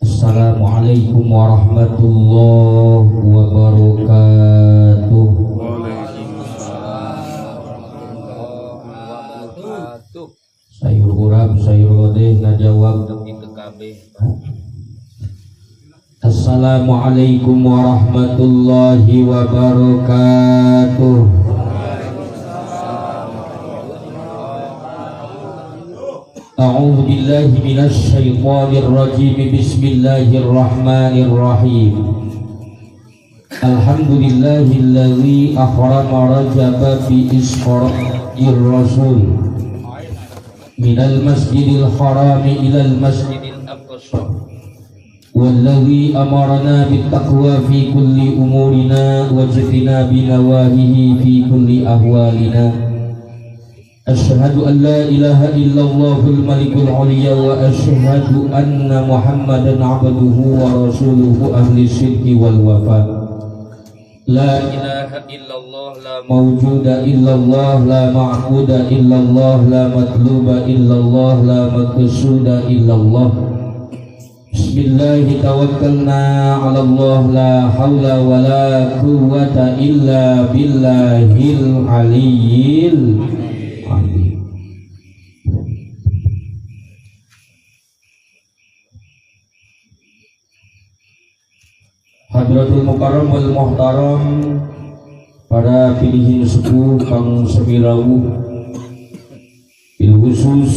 Assalamualaikum warahmatullahi wabarakatuh. Waalaikumsalam warahmatullahi wabarakatuh. Sayur urap, sayur lodeh ngajawab Demi ke kabeh. Assalamualaikum warahmatullahi wabarakatuh. A'udzu billahi minasy syaithanir rajim. Bismillahirrahmanirrahim. Alhamdulillahilladzi ahrama Rajaba bi isra'ir rasul minal masjidil harami ilal masjidil aqsa والذي أمرنا بالتقوى في كل أمورنا واجتناب نواهيه في كل أهوالنا أشهد أن لا إله إلا الله الملك العليا وأشهد أن محمدا عبده ورسوله أهل الصدق والوفاء لا إله إلا الله لا موجود إلا الله لا معبود إلا الله لا مطلوب إلا الله لا مقصود إلا الله Bismillah tawakkalna ala Allah la hawla wa la quwwata illa billahil aliyyil azim. Hadratul Mukarram wal Muhtaram, para pilihin sepuh kang semirawuh, bil khusus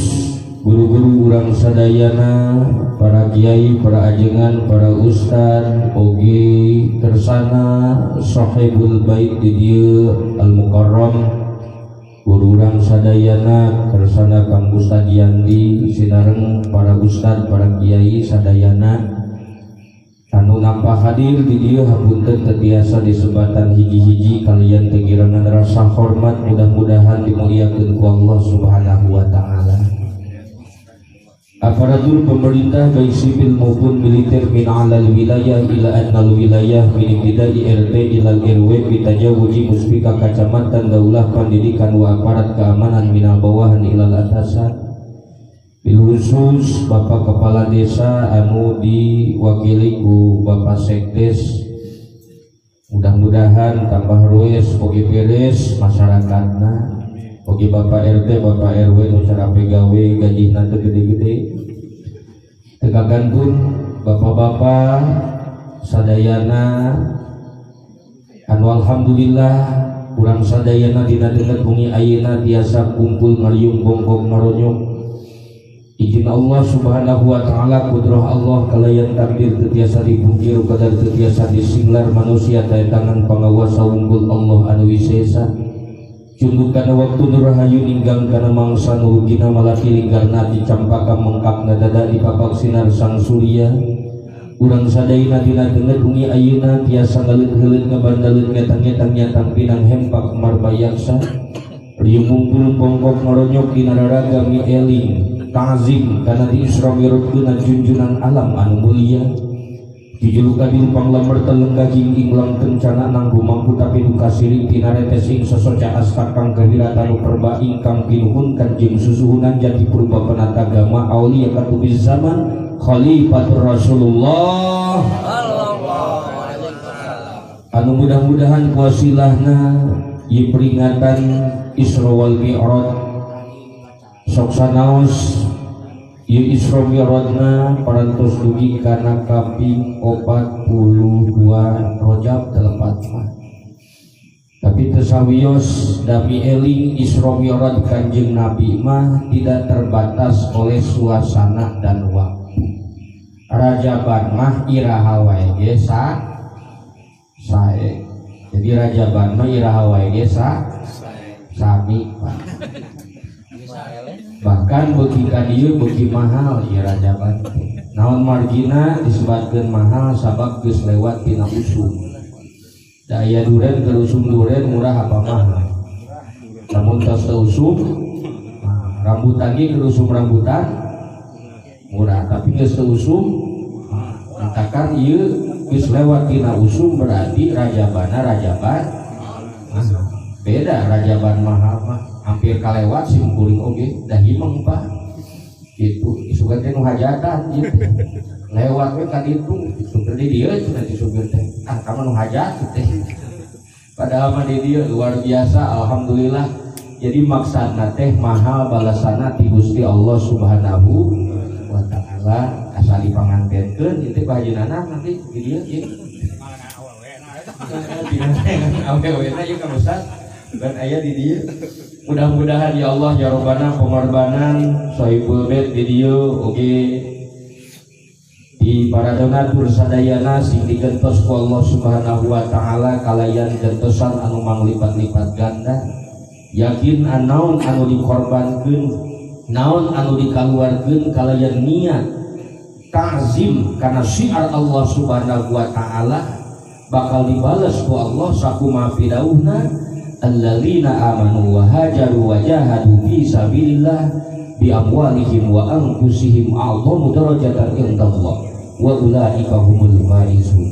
guru-guru urang sadayana, para kiai, para ajengan, para ustad, oge tersana sahibul bait di dieu al mukarram, guru urang sadayana tersana Kang Ustad Yandi sinareng para ustad, para kiai sadayana anu nampak hadir di dieu hapunten teu tiasa disebatan hiji-hiji kalian tegirangan rasa hormat, mudah-mudahan dimuliakeun ku Allah Subhanahu wa taala. Aparatur pemerintah baik sipil maupun militer min alal wilayah ila annal wilayah min ibtidai RT ilal RW bitajawuji muspika kacamatan daulah pendidikan wa aparat keamanan minal bawahan ilal atasan bil khusus Bapak Kepala Desa anu diwakili ku Bapak Sekdes, mudah-mudahan tambah rues oge beres masyarakatna. Oge Bapak RT, Bapak RW nu cara pegawe gajihna teu gede-gede. Teu kagantun bapak-bapak sadayana anu alhamdulillah urang sadayana dina deungeut wengi ayeuna tiasa kumpul ngariung bongkok ngaronyok. Izin Allah Subhanahu wa taala, kudrah Allah kalayan takdir teu tiasa dipungkir kadar teu tiasa disinglar manusia tangan pangawasa unggul Allah anu wisesa. Cunduk kana waktu nu rahayu ninggang kana mangsa nu rugina malaki linggarna dicampaka mengkapna dada di papak sinar sang surya. Urang sadayana dina deungeut wengi ayeuna tiasa ngaleut-heuleut ngabandaleut ngetang-ngetang nyatang pinang hempak marbayaksa. Riung ngumpul bongkok ngaronyok dina raraga mieling ta'zim kana di Isra Mi'rajkeuna junjunan alam anu mulia. Jujur kadil panglamer telenggaging inglang kencana nanggu mangku tapi duka sirik tinaretes ing sosoca asta kang kehiratan perba ingkang pinuhun kanjeng susuhunan jati purba penatagama aulia katubiz zaman Khalifatur Rasulullah anu mudah-mudahan kuasilahna ieu peringatan Isra wal Mi'raj sok sanaos ieu Isra Mi'rajna parantos dugi kana kaping 42 Rajab telepat mah. Tapi tesawios dami eling Isra Mi'raj Kanjeng Nabi mah tidak terbatas oleh suasana dan waktu. Rajaban mah iraha wae ge sae. Jadi rajaban mah iraha wae ge sami Pak. Bahkan beuki ka dieu beuki mahal ieu rajaban. Naon margina disebatkeun mahal sabab geus lewat tina usum. Da aya duren keur usum duren murah apa mahal? Lamun tos teu usum, rambutan ge keur usum rambutan murah, tapi geus teu usum matakan ieu geus lewat tina usum berarti rajabana rajaban mahal. Beda rajaban mahal mah hampir kalewat sim kuring oge da himeng, Pak. Gitu isukan teh nu hajatan gitu lewat we ka ditu, supir di dieu cenah, si supir teh, "Ah, kamu nu hajat," teh. Padahal mah di dieu luar biasa, alhamdulillah. Jadi maksudna teh mahal balasana ti Gusti Allah Subhanahu wa Taala. Asa dipangantenkeun itu Pak Haji Nanang nanti di dieu ieu. Awewe na ieu ka Ustaz dan aya di dieu. Mudah-mudahan, ya Allah ya Robbana, pengorbanan Sohibul Bait di dieu oge di para donatur sadayana sing digentos ku Allah Subhanahu wa Taala kalayan gentosan anu manglipat-lipat ganda. Yakin naon anu dikorbankeun, naon anu dikaluarkeun kalayan niat ta'zim karena syiar Allah Subhanahu wa Taala bakal dibales ku Allah sakumaha pidauhna, alladzina amanu wa hajaru wa jahadu fi sabilillah bi amwalihim wa anfusihim a'zamu darajatan indallah wa ulaika humul faizun.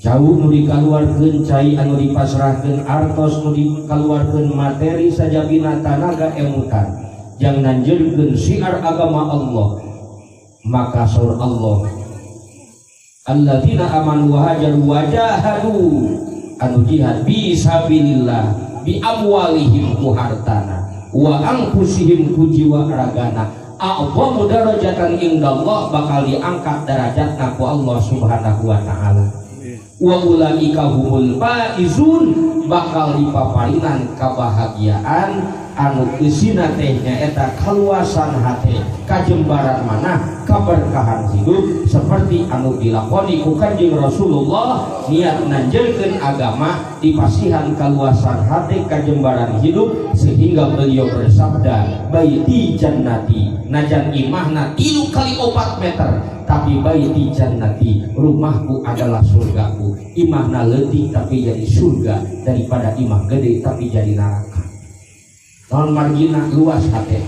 Cau nu dikaluarkeun, cai anu dipasrahkeun, artos nu dikaluarkeun, materi sajabina tanaga emutan jang nanjeurkeun syiar agama Allah, maka saur Allah, alladzina amanu wa hajaru wa jahadu, anu jihad bi sabilillah bi amwalihim ku hartana, wa anfusihim ku jiwa ragana, a'zamu darajatan indallah, bakal diangkat derajatna ku Allah Subhanahu wa Taala, wa ulaika humul faizun, bakal dipaparinan kebahagiaan anu eusina teh nyaeta kaluasan hate, kajembaran mana, keberkahan hidup, seperti anu dilakoni ku Kanjeng Rasulullah. Niat nanjeurkeun agama dipasihan kaluasan hati, kajembaran hidup, sehingga beliau bersabda, "Baiti jannati." Najan imahna 3 kali 4 meter, tapi "baiti jannati", rumahku adalah surgaku. Imahna leutik tapi jadi surga, daripada imah gede tapi jadi neraka. Naon margina? Luas hati.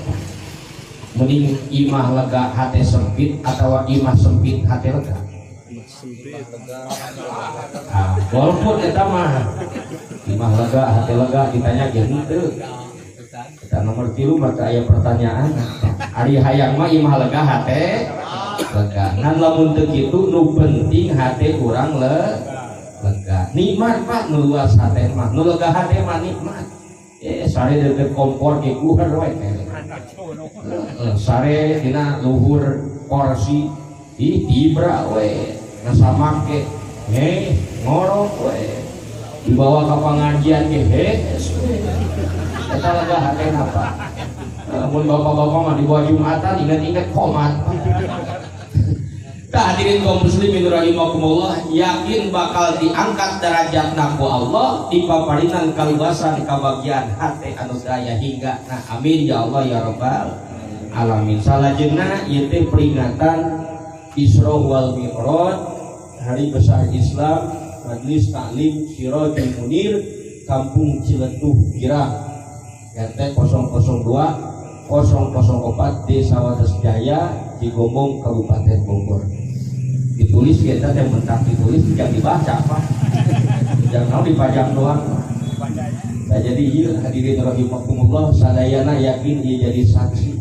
Mending imah lega hati sempit atau imah sempit hati lega? Sempit. Ah, walaupun eta mah imah lega hati lega ditanya ge henteu. Kita nomor 3 maka aya pertanyaan. Ari hayang mah imah lega hate lega. Ngan lamun teu kitu, nu penting hate urang lega. Nikmat, Pak, nu luas hate mah, nu lega hate mah nikmat. Sare deket kompor ge kuher we. Sare dina luhur kursi ih tibra we, ngasamake heh ngorok we, dibawa ke pengajian ge hees we. Eta lega hatena, Pak. Mun bapak-bapak mah dibawa Jumatan ingat-ingat komat. Tah, hadirin kaum muslimin rahimakumullah, yakin bakal diangkat derajatna ku Allah, dipaparinan kaluasan kabagian hate anu daya hingga. Nah, amin ya Allah ya Rabbal alamin. Salajengna ieu teh peringatan Isra wal Mi'raj, Hari Besar Islam, Majelis Taklim Sirajul Munir, Kampung Ciletuh Girang, RT 002 004, Desa Wates Jaya, Cigombong, Kabupaten Bogor. Ditulis kita teh mentah ditulis jangan dibaca, Pak. Jangan mau dipajang doang. Nah, jadi iya, hadirin rahimakumullah sadayana, yakin ieu jadi saksi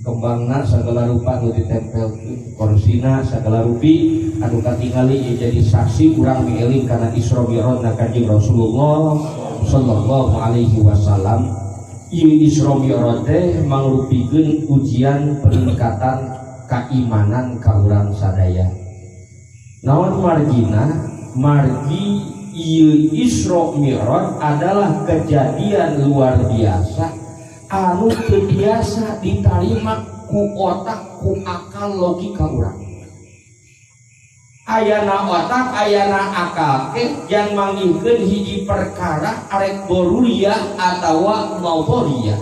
kembangna segala rupa nu ditempelkeun, korsina segala rupi anu katingali ieu jadi saksi urang mieling kana Isra Mi'raj na Kanjeng Rasulullah sallallahu alaihi wasallam. Ieu Isra Mi'raj teh mangrupikeun ujian peningkatan keimanan ka urang sadaya. Naon margina? Margi ieu Isra Mi'raj adalah kejadian luar biasa anu teu biasa diterima ku otak, ku akal logika urang. Ayana otak, ayana akal ke yang manggihkeun hiji perkara arek doruriyah atawa nadhariyah.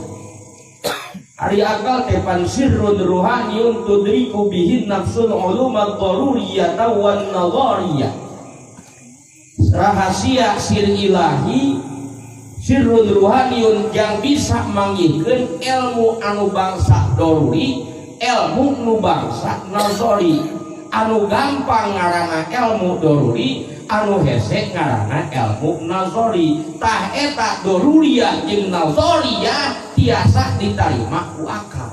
Ari akal teh pan sirrun ruhaniyun tudriku bihin nafsul ulumat daruriyata wan nadhariyah. Rahasia sir ilahi, sirrun ruhaniyun yang bisa manggihkeun ilmu anu bangsa doruri, ilmu nu bangsa nazari. Anu gampang ngaranna ilmu doruri. Anu hese ngaranna ilmu nazari. Tah eta doruriyah jeung nazariyah tiasa ditarima ku akal.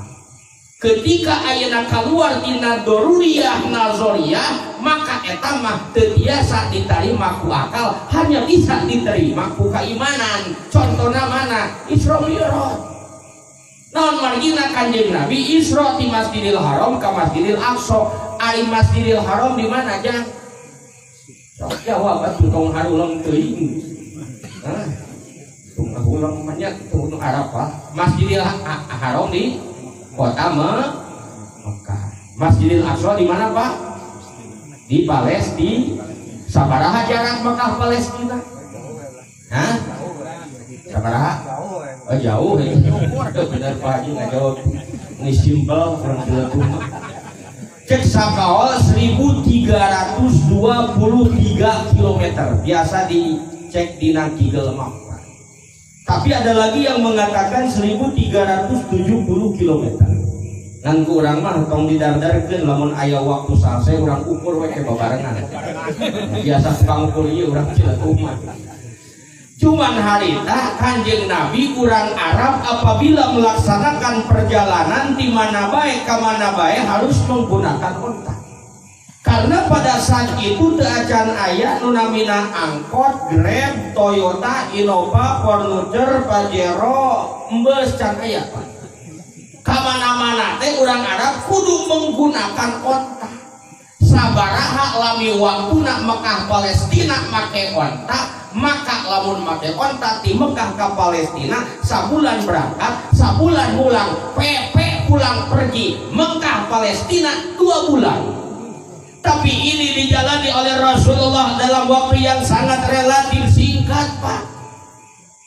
Ketika ayeuna kaluar tina doruriyah nazariyah, maka eta mah teu tiasa diterima ku akal, hanya bisa diterima ku keimanan. Contohna mana? Isra Mi'raj. Naon margina Kanjeng Nabi Isra di Masjidil Haram ke Masjidil Aqsa? Ari Masjidil Haram di mana, Jang? Sok jawab atuh, tong haruleng teuing. Hah? Tong haruleng banyak tong Arafah. Masjidil Haram di kota Mekah. Masjidil Aqsa di mana, Pak? Di Palestina. Sabaraha jarak Mekah Palestina? Hah? Sabaraha? Oh, jauh ya. Benar Pak Haji nggak jawab. Ini simpel kurang jelas. Cek sakaol 1323 km. Biasa dicek di Google Map. Tapi ada lagi yang mengatakan 1370 km. Ngan ku urang mah tong didardarkeun, lamun aya waktu selesai urang ukur we ke babarengan. Biasa tukang ukur ieu urang Ciletuh mah. Cuman harita Kanjeng Nabi, urang Arab apabila melaksanakan perjalanan di mana bae ke mana bae harus menggunakan onta. Karena pada saat itu teu acan aya nu namina angkot, Grab, Toyota, Innova, Fortuner, Pajero, embes can aya, Pak. Kamana-mana teh urang Arab kudu menggunakan onta. Sabaraha lami waktuna Mekah Palestina make onta? Maka lamun make onta di Mekah ke Palestina sabulan berangkat, sabulan pulang, PP pulang pergi Mekah Palestina 2 bulan. Tapi ini dijalani oleh Rasulullah dalam waktu yang sangat relatif singkat, Pak,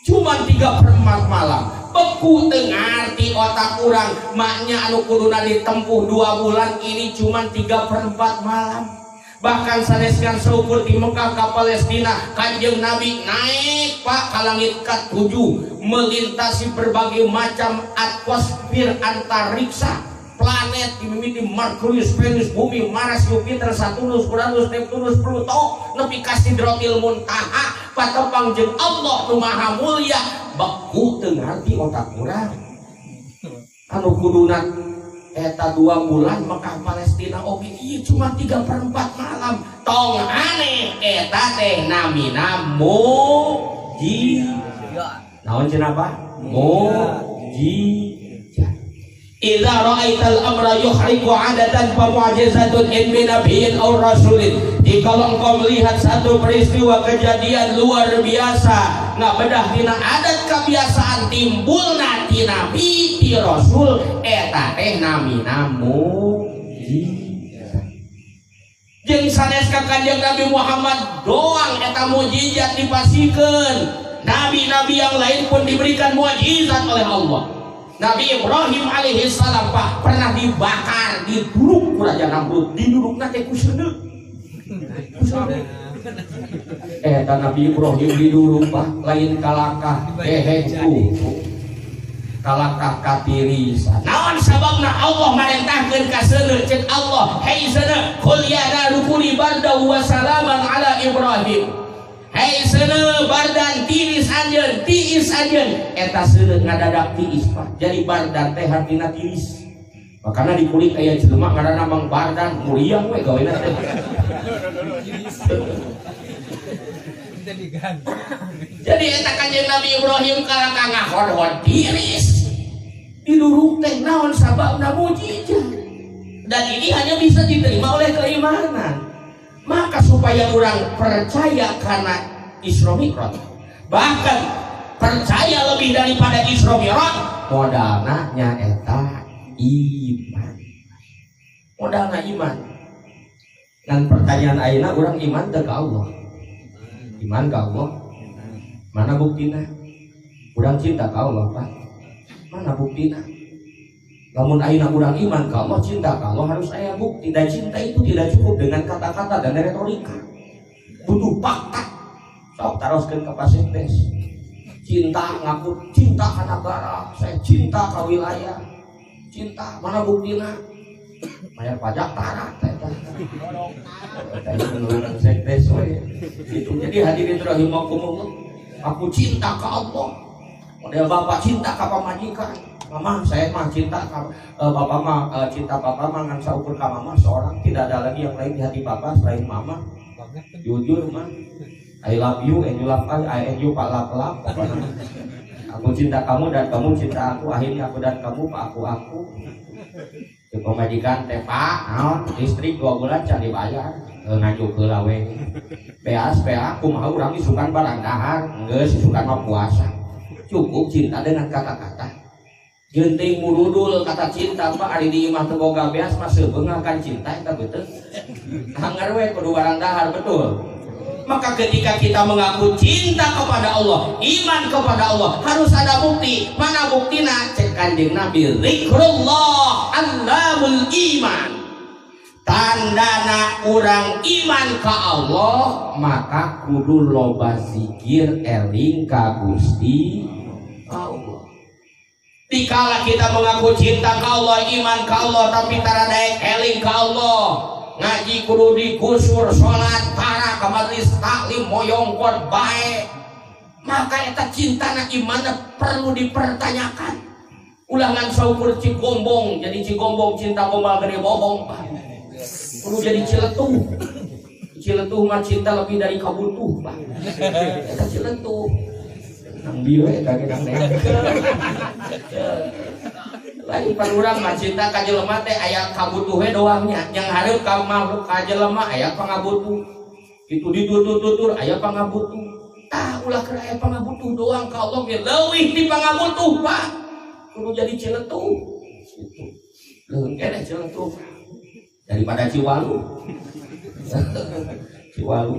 cuma 3/4 malam. Beku teu ngarti otak urang maknya anu kuduna ditempuh 2 bulan ini cuma 3/4 malam. Bahkan sanes ngan seukur di Mekah ke Palestina, Kanjeng Nabi naik, Pak, ke langit ke-7, melintasi berbagai macam atmosfer antariksa, planet dimimiti Merkurius, Venus, Bumi, Mars, Jupiter, Saturnus, Uranus, Neptunus, Pluto, nepi ka Sidratil Muntaha, patepang jeung Allah nu Maha Mulia. Beku teu ngarti otak urang anu kuduna eta 2 bulan Mekah Palestina oke iya cuma 3/4 malam. Tong aneh, eta teh namina mujizat. Naon cenah, Pak? Mujizat. Idza ra'aital amra yukhriqu 'adatan fa mu'jizatun in min nabiyyin aw rasulin. Jikalau engkau melihat satu peristiwa kejadian luar biasa nggak bedah tina adat kebiasaan, timbulna ti nabi ti rasul, eta teh namina mujizat. Jeung sanes ka Kanjeng Nabi Muhammad doang eta mujizat dipasikeun, nabi-nabi yang lain pun diberikan mujizat oleh Allah. Nabi Ibrahim alaihi salam, Pak, pernah dibakar, diduruk ku Raja Namrud, didurukna teh ku seuneu. Eta Nabi Ibrahim diduruk, Pak, lain kalakah eheng tuh. Kalakah katirisan. Naon sababna Allah marentahkeun ka seuneu? Cek Allah, "Hei seuneu, qul ya naru kuni bardan wa salaman ala Ibrahim." Hei seuneu, bardan tiris anjeun, tiis anjeun. Eta seuneu ngadadak tiis, Pak. Jadi bardan teh hartina tiris. Makanya di kulit aya jelema ngaranna Mang Bardan, muriang we gawena teh. Jadi eta Kanjeng Nabi Ibrahim kalakah ngahon-hon tiris. Diduruk teh naon sababna? Mujizat. Dan ini hanya bisa diterima oleh keimanan. Maka supaya orang percaya karena Isra Mi'raj, bahkan percaya lebih daripada Isra Mi'raj, modalna nyaeta iman. Modalna iman. Dan pertanyaan ayeuna, urang iman teu ka Allah? Iman ka Allah? Mana buktina? Urang cinta ka Allah, Pak? Mana buktina? Lamun ayeuna urang iman ka Allah, cinta ka Allah, harus aya bukti. Dan cinta itu tidak cukup dengan kata-kata dan retorika, butuh fakta. Sok taroskeun ka Pasekdes, cinta, ngaku cinta ka negara, saya cinta ka wilayah, cinta mana buktina? Bayar pajak tara eta. Eta ieu penurunan sekdes we. Itu jadi hadirin rahimakumullah. Aku cinta ke Allah. Model bapak cinta ka pamajikan. Mama, saya mah cinta ka bapak mah cinta papa mah ngan saukur ka mama seorang, tidak ada lagi yang lain di hati papa selain mama. Jujur mah. I love you and you love I and you pak love love. Aku cinta kamu dan kamu cinta aku, akhirnya aku dan kamu pak aku. Di pamajikan teh pak, naon listrik 2 bulan can dibayar. Ngajuk heula we. Beas beas kumaha urang isukan barang dahar, geus isukan mah puasa. Cukup cinta dengan kata-kata. Jenting murudul kata cinta pak ari di imah teu boga beas mah seubeungah kan cinta eta betul. Hanger we kudu barang dahar betul. Maka ketika kita mengaku cinta kepada Allah, iman kepada Allah, harus ada bukti. Mana buktina? Cek Kanjeng Nabi, zikrullah allamul iman. Tandana urang iman ka Allah, maka kudu loba zikir eling ka Gusti Allah. Dikala kita mengaku cinta ka Allah, iman ka Allah, tapi tara daek eling ka Allah, ngaji kudu digusur, salat tara ka majelis taklim moyongkot bae, maka eta cintana imanna perlu dipertanyakan. Ulah ngan saukur cigombong, jadi cigombong cinta gombal gede bohong, Pak. Kudu jadi ciletuh. Ciletuh mah cinta lebih dari kabutuh, Pak. Eta ciletuh. Nang bieu eta ge nang. Lain pan urang mah cinta ka jelema teh aya kabutuhe doang nya. Yang hareup ka makhluk ka jelema aya pangabutuh. Itu ditutur-tutur aya pangabutuh. Tah ulah keur aya pangabutuh doang ka Allah ge leuwih di pangabutuh, Pak. Kudu jadi ciletuh. Gitu. Leuweung keneh ciletuh daripada Ciwalu. Ciwalu.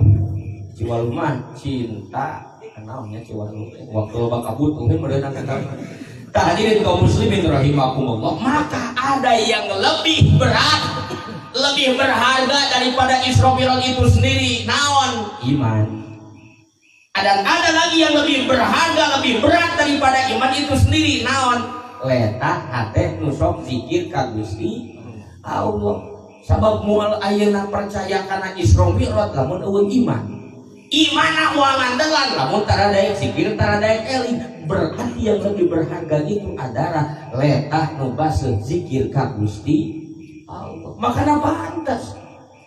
Ciwalu mah cinta naonnya Ciwalu. Waktu loba kabutuh meureunna eta. Hadirin kaum muslimin rahimakumullah, maka ada yang lebih berat, lebih berharga daripada Isra Mi'raj itu sendiri. Naon? Iman. Dan ada lagi yang lebih berharga, lebih berat daripada iman itu sendiri. Naon? Letah hate nu sok zikir ka Gusti Allah. Sabab moal ayeuna percaya kana Isra Mi'raj lamun euweuh iman. Imana moal ngandelan lamun tara daek zikir, tara daek eling. Berarti yang lebih berharga itu adalah letah nu baseuh zikir ka Gusti Allah. Makana pantas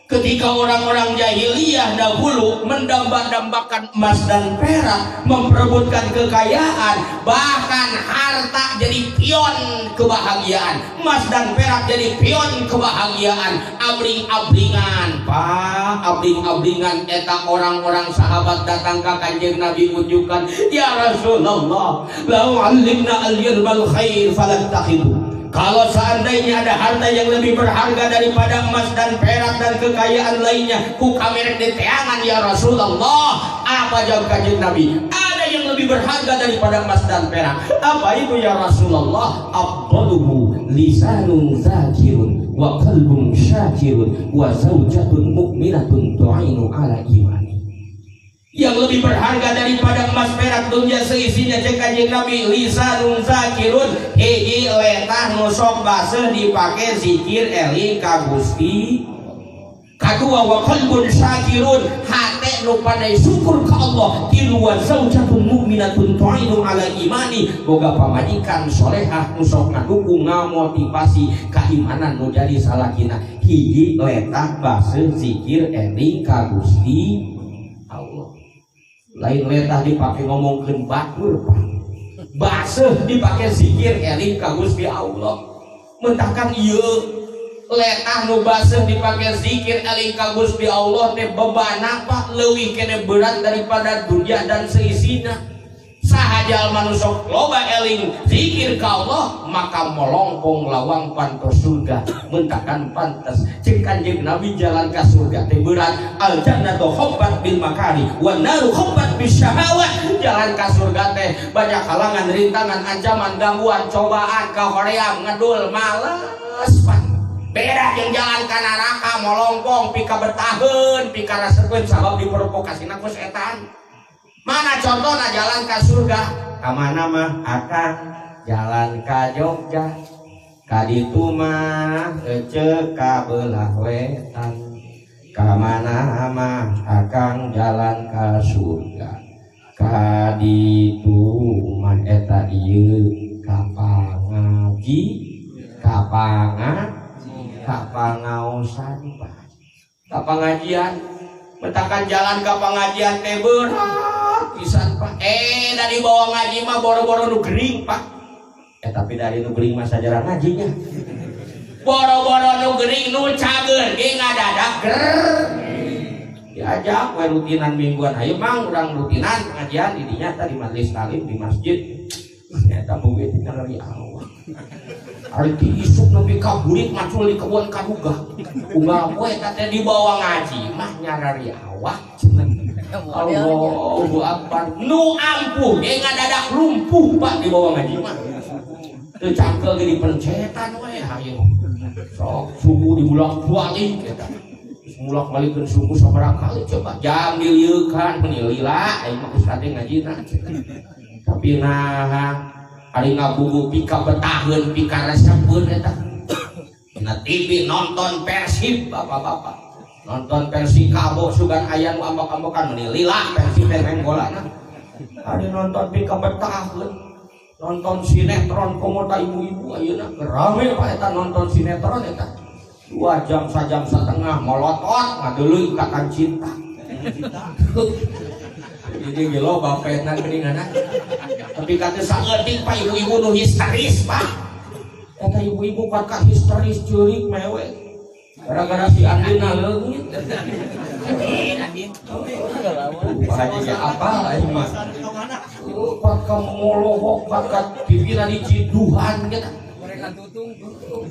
ketika orang-orang jahiliyah dahulu mendamba-dambakan emas dan perak, memperebutkan kekayaan, bahkan harta jadi pion kebahagiaan, emas dan perak jadi pion kebahagiaan, abring-abringan, Pak, abring-abringan eta orang-orang sahabat datang ke Kanjeng Nabi unjukkan, ya Rasulullah, lau alimna al-yirmal khair falattakhidu. Kalau seandainya ada harta yang lebih berharga daripada emas dan perak dan kekayaan lainnya, ku kami rek diteangan ya Rasulullah. Apa jawab Kanjeng Nabi? Ada yang lebih berharga daripada emas dan perak. Apa itu ya Rasulullah? Afdaluhu lisanun zakirun wa qalbun syakirun wa zaujatun mu'minatun tu'inu ala imani. Yang lebih berharga daripada emas perak dunia seisinya cek Kanjeng Nabi, lisanun zakirun, hiji letah nu sok baseuh dipake zikir eling ka Gusti. Kadua wa qalbun syakirun, hate nu pandai syukur ka Allah. Tilu wa zaujatun mu'minatun tu'inu ala imani, boga pamajikan solehah nu sok ngadukung ngamotivasi keimanan nu jadi salakina. Hiji letah baseuh zikir eling ka Gusti Allah. Lain letah dipakai ngomongkeun batur, Pak. Baseuh dipakai zikir eling ka Gusti Allah. Mentakan ieu letah nu baseuh dipakai zikir eling ka Gusti Allah teh bebana, Pak, leuwih kene berat daripada dunia dan seisina. Saha jalma nu sok loba eling zikir ka Allah maka molongkong lawang panto surga. Mentakan pantes cek Kanjeng Nabi jalan ka surga teh berat. Al jannatu khobbat bil makari wan naru khobbat bis syahawat. Jalan ka surga teh banyak halangan, rintangan, ancaman, gangguan, cobaan, kahoream, ngedul, males, Pak. Beda jeung jalan ka neraka molongkong pika bertahan, pika rasepeun sabab diprovokasina ku setan. Mana contohna jalan ka surga? Ka mana mah akang jalan ka Jogja. Ka ditu mah ece ka belah wetan, ka mana mah akang jalan ka surga. Ka ditu mah eta ieu ka pangaji, ka pangaosan, Pak. Ka pangajian, mentakan jalan ka pangajian teh berat pisan, Pak. Dari bawah ngaji mah boro-boro nu gering, Pak. Tapi dari nu gering mah sajarah ngajinya. Boro-boro nu gering nu cager ge ngadadak ger. Diajak we rutinan mingguan, hayu mang urang rutinan pengajian di dinya tadi majelis taklim di masjid. Nyata boge teh dari awal. Ari ti isuk nepi ka burit macul di kebun kaduga. Unggal poe eta teh dibawa ngaji mah nyarari awak. Allahu Akbar. Nu ampuh ge ngadadak lumpuh, Pak, dibawa ngaji mah. Teu cangkel ge dipencetan we hayu. Sok subuh dibulak-balik eta. Terus mulak-balikeun subuh sabaraha kali coba jam dilieukan meni lila aing mah ustad teh ngajina. Tapi nah ari ngabubu pika betaheun pika resepeun eta. Dina TV nonton Persib bapak-bapak. Nonton Persikabo sugan aya nu ambek-ambekan meni lila Persib teh main bola na. Ari nonton pika betaheun nonton sinetron komo ibu-ibu ayeuna rame Pak eta nonton sinetron eta 2 jam sajam setengah molotot ngadeuleu ikatan cinta. Jadi ge loba petna geuningan. Tapi kata saeutik Pak ibu-ibu nu histeris, Pak. Eta ibu-ibu kakak histeris ceurik mewek. Gara-gara si Andina leungit. Pak Haji ge apal aing mah. Kakak molohok kakak TV-na diciduhan gitu.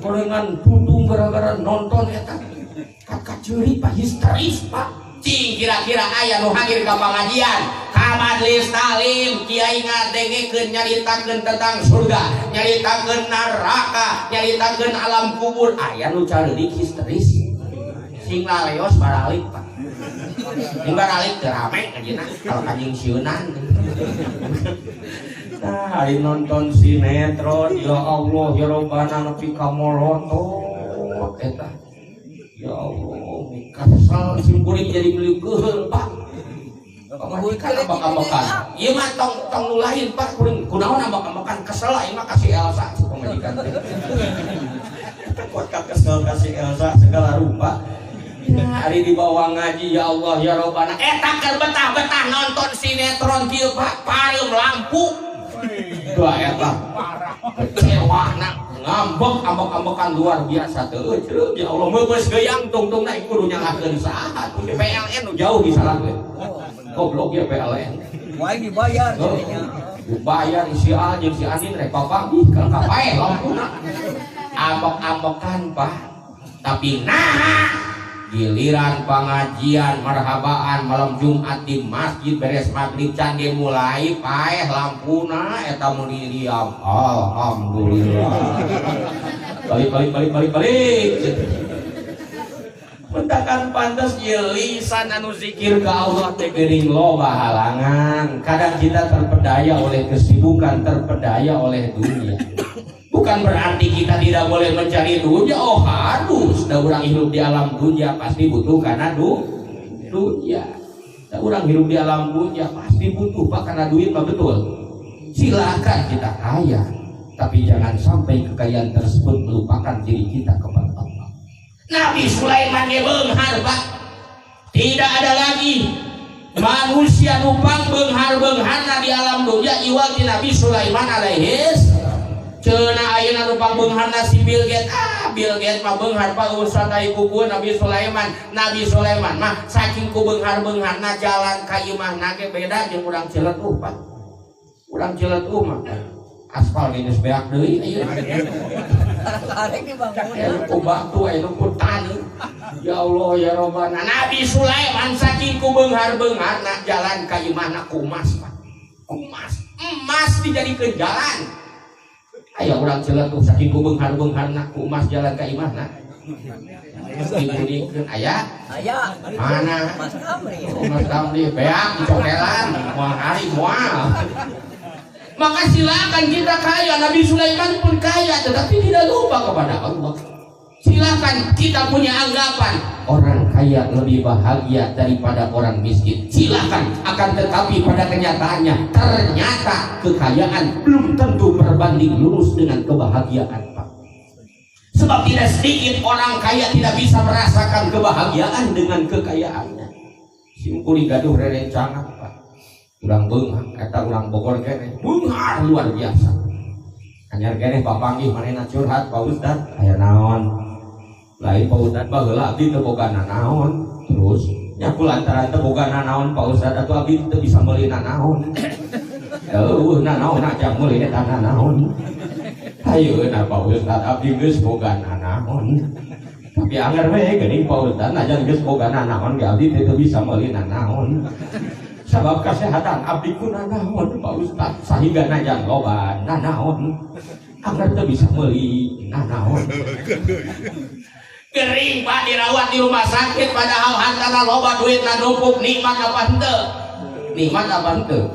Gorengan tutung gara-gara nonton eta. Kakak ceurik Pak histeris, Pak. Cing kira-kira aya nu hadir ka pangajian, ka majelis taklim, kiai ngadengekeun nyaritakeun tentang surga, nyaritakeun neraka, nyaritakeun alam kubur, aya nu careurik histeris. Sing laleos baralik, Pak. Sing baralik teu rame ngajina kalau kanjing sieunan. Nah, hari nonton sinetron, ya Allah, ya Robbana nepi ka molotot eta. Ya Allah, kesel simkuring jadi beli keheul, Pak. Pamajikan ambek-ambekan. Ieu mah tong tong nu lain, Pak, kuring kunaon ambek-ambekan kesel aing mah kasih Elsa pamajikan teh. Kuat ka kesel kasih Elsa segala rupa. Ya, hari dibawa ngaji ya Allah ya Robbana eta keur betah-betah nonton sinetron kieu, Pak, pareum lampu. Wah eta kecewa na ngambek ambek-ambekan luar biasa teu eueuh ya Allah meubeus geuang tungtungna kudu nyalahkeun saha tuh PLN nu jauh disalahkeun. Goblok ya PLN. Wah dibayar jadinya. Dibayar si A jeung si Andin rek papanggih kalau kapaeh lampuna. Ambek-ambekan, Pak. Tapi nah giliran pengajian marhabaan malam Jumat di masjid beres maghrib can dimulai paeh lampuna eta mun diam alhamdulillah balik balik balik balik balik mentakan pantes ieu lisan anu zikir ka Allah teh geuning loba halangan. Kadang kita terpedaya oleh kesibukan, terpedaya oleh dunia. Bukan berarti kita tidak boleh mencari dunia. Oh harus. Da urang hidup di alam dunia pasti butuh karena dunia. Da urang hidup di alam dunia pasti butuh Pak karena duit Pak, betul. Silakan kita kaya, tapi jangan sampai kekayaan tersebut melupakan diri kita kepada Allah. Nabi Sulaiman ge beunghar, Pak. Tidak ada lagi manusia numpang beunghar-beungharna di alam dunia iwal ti Nabi Sulaiman alaihis. Cenah ayeuna numpang beungharna si Bill Gates. Ah, Bill Gates mah beunghar Pak urusan tai kuku Nabi Sulaiman. Nabi Sulaiman mah saking ku beunghar-beungharna jalan ka imahna ge beda jeung urang Ciletuh, Pak. Urang Ciletuh mah aspal ge geus beak deui ayeuna. Arek dibangun. Aya ku batu aya ku taneuh. Ya Allah ya Robbana. Nabi Sulaiman saking ku beunghar-beungharna jalan ka imahna ku emas, Pak. Ku emas. Emas dijadikeun jalan. Aya urang Ciletuh saking ku beunghar-beungharna ku emas jalan ka imahna. Dibunikeun aya? Aya. Mana? Mas Amri. Oh, Mas Amri beak dicokelan moal hari moal. Maka silakan kita kaya, Nabi Sulaiman pun kaya, tetapi tidak lupa kepada Allah. Silakan kita punya anggapan orang kaya lebih bahagia daripada orang miskin. Silakan, akan tetapi pada kenyataannya ternyata kekayaan belum tentu berbanding lurus dengan kebahagiaan, Pak. Sebab tidak sedikit orang kaya tidak bisa merasakan kebahagiaan dengan kekayaannya. Simkuring gaduh rerencangan, Pak. Urang beunghar, eta urang Bogor keneh. Beunghar luar biasa. Anyar keneh papanggih manehna curhat, Pak Ustad, aya naon? Lain Pak Ustad, baheula abdi teu boga nanaon. Terus nya ku lantaran teu boga nanaon Pak Ustad atuh abdi teu bisa meuli nanaon. Eueuh nanaon aja meuli eta nanaon. Ayeuna Pak Ustad abdi geus boga nanaon. Tapi anger we geuning Pak Ustad, najan geus boga nanaon ge abdi teu bisa meuli nanaon. Sabab kesehatan abdi ku nanaon Pak Ustad, sehingga najan loba nanaon anger teu bisa meuli nanaon. Gering, Pak, dirawat di rumah sakit padahal hartana loba, duitna numpuk, nikmat apa henteu? Nikmat apa henteu?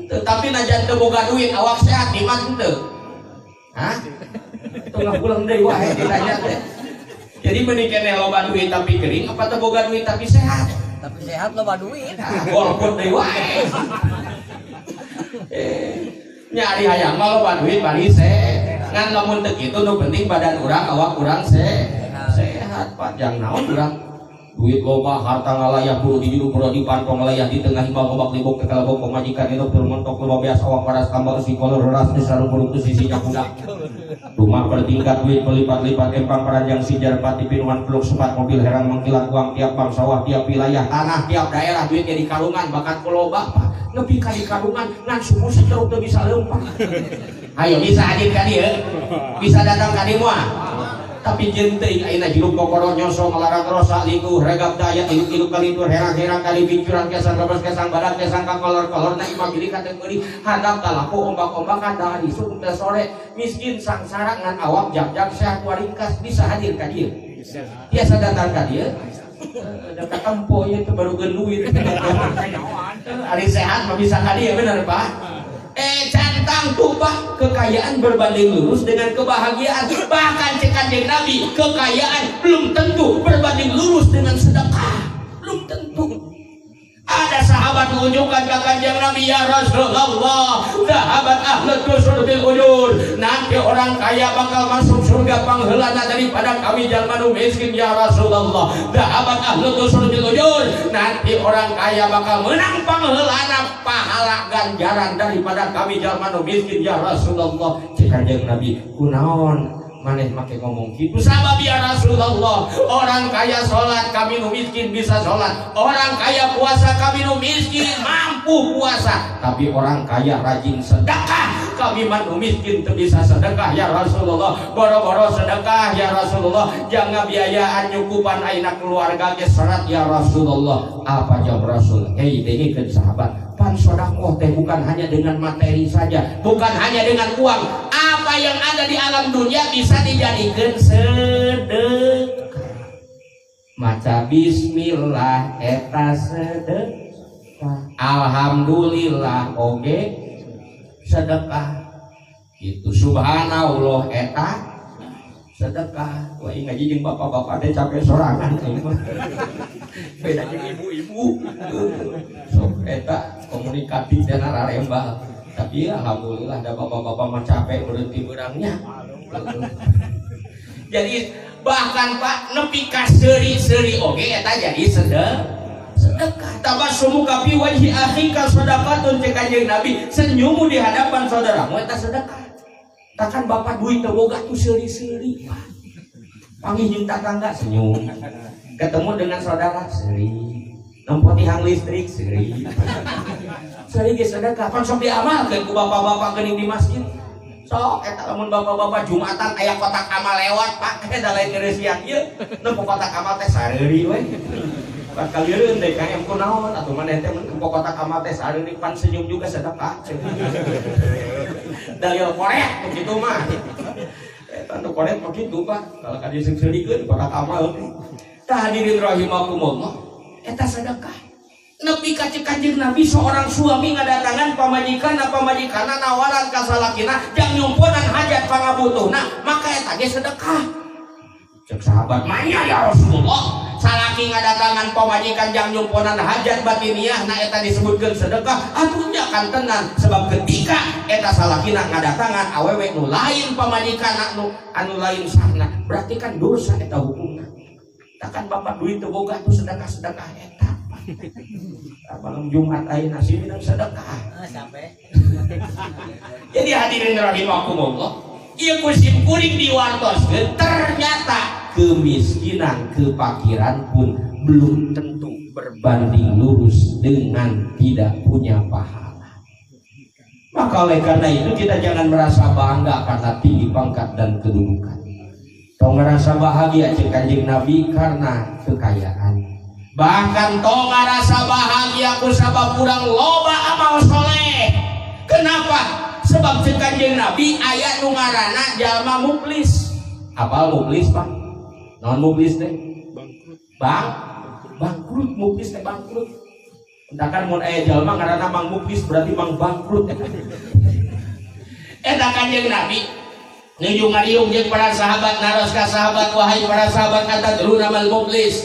Tetapi najan teu boga duit awak sehat, nikmat henteu? Hah? Tengah pulang deui wae ditanya teh. Jadi mending keneh loba duit tapi kering apa teu boga duit tapi sehat? Tapi sehat loba duit. Golput deui wae. Nyari hayang mah loba duit bari sehat. Ngan lamun teu kitu, nu penting badan urang, awak urang sehat, Pak. Jang naon urang duit loba, harta ngalayah buru di juru buru di pantong ngalayah di tengah himbal gobak libok tekalabok pemajikan itu bermontok loba biasa awak waras tambah eusi kolor ras di sarung burung ke sisinya kuda, rumah bertingkat, duit berlipat-lipat, empang peranjang sinjar pati pinuhan peluk sepat, mobil herang mengkilat, uang tiap bang sawah, tiap wilayah tanah, tiap daerah, duit jadi karungan, bahkan pulau bapak nepi ka di karungan ngan suku seteruk teu bisa leumpang. Ayo, bisa hadir ka dieu, bisa datang ka dieu moal, tapi jeung teuing ayeuna hirup kokoro nyosong ngalarang rosa likuh regap daya iluk-iluk kalindur herang-herang kali bincuran kesang rebes kesang badak kesang kakolor-kolor na imah gili kateng meuli handap talaku ombak-ombak dari isuk teh sore, miskin sangsara ngan awak jag-jag sehat waringkas. Bisa hadir ka dieu, biasa datang ka dieu. Da katempo ieu teh baru duit. Ari sehat mah bisa ka dieu, bener, Pak. Cantang tuh, Pak, kekayaan berbanding lurus dengan kebahagiaan. Bahkan cek Kanjeng Nabi, kekayaan belum tentu berbanding lurus dengan sedekah, belum tentu. Ada sahabat menunjukkan ke Kanjeng Nabi, "Ya Rasulullah, sahabat ahli dusur bil ujur, nanti orang kaya bakal masuk surga pangheulana daripada kami jalma nu miskin ya Rasulullah. Sahabat ahli dusur bil ujur, nanti orang kaya bakal menang pangheulana pahala ganjaran daripada kami jalma nu miskin ya Rasulullah." Cek Kanjeng Nabi, "Kunaon maneh make ngomong gitu?" "Sabab ya Rasulullah, orang kaya sholat, kami nu miskin bisa sholat. Orang kaya puasa, kami nu miskin mampu puasa. Tapi orang kaya rajin sedekah, kami mah nu miskin teu bisa sedekah ya Rasulullah. Boro-boro sedekah ya Rasulullah, jangan biayaan nyukupan aina keluarga ge serat ya Rasulullah." Apa jawab Rasul? "Hei, dengekeun sahabat, pan sodakoh teh bukan hanya dengan materi saja, bukan hanya dengan uang. Apa yang ada di alam dunia bisa dijadikan sedekah. Maca bismillah eta sedekah, alhamdulillah oge sedekah itu, subhanallah eta sedekah." Wah, ngaji jeung bapak-bapak teh capek sorangan aing mah, beda jeung ibu-ibu. Sok eta komunikatif dan rarembal, tapi alhamdulillah ada bapak-bapak mah capek berhenti berangnya. Jadi bahkan, Pak, nepi ka seuri-seuri oge eta jadi sedekah. Tabassumuka fi wajhi akhika shadaqatun, cek Kanjeng Nabi, senyummu di hadapan saudaramu eta sedekah. Takkan bapak duit teu boga tuh seuri-seuri, Pak. Panggih jeung tatangga senyum, ketemu dengan saudara seuri, nempo tihang listrik seuri. Seuri ge sedekah. Pan sok diamalkeun ku bapak-bapak geuning di masjid. Sok eta lamun bapak-bapak Jumatan aya kotak amal lewat, Pak, da lain ngereusian ieu, nempo kotak amal teh sareuri we. Bakal lieureun DKM kunaon atuh maneh teh nempo kotak amal teh sareuri, pan senyum juga sedekah. Dalil koret begitu mah. Eta nu koret begitu, Pak. Kalau ka diseung-seurikeun kotak amal teh. Tah, hadirin rahimakumullah, eta sedekah. Nepi ka cek Kanjeng Nabi, seorang suami ngadatangan pamajikan, pamajikanna nawaran ka salakina jang nyumponan hajat pangabutuhna, maka eta ge sedekah. Cek sahabat, "Manya ya Rasulullah, salaki ngadatangan pamajikan jang nyumponan hajat batiniah na eta disebutkeun sedekah?" Atuh nya kan tenan, sebab ketika eta salakina ngadatangan awewe nu lain pamajikan, anu lain sahna, berarti kan dosa eta hukumna. Takkan bapak duit teu boga tuh sedekah-sedekah eta. Malam Jumat ayeuna sih minang sedekah. Ah, sampai. Jadi hadirin rahimakumullah, ieu ku sim kuring diwartoskeun, ternyata kemiskinan, kefakiran pun belum tentu berbanding lurus dengan tidak punya pahala. Maka oleh karena itu kita jangan merasa bangga karena tinggi pangkat dan kedudukan. Tong ngerasa bahagia cek Kanjeng Nabi karena kekayaan. Bahkan tong ngerasa bahagia ku sabab urang loba amal soleh. Kenapa? Sebab cek Kanjeng Nabi aya nu ngaranna jalma muflis. Apal muflis, Pak? Naon muflis teh? Bangkrut. Bangkrut, muflis teh bangkrut. Entakan mun aya jalma ngaranna Mang Muflis, berarti mang bangkrut eta. Eta Kanjeng Nabi nuju ngariung jeung para sahabat, naros ka sahabat, "Wahai para sahabat, atadruna mal muflis?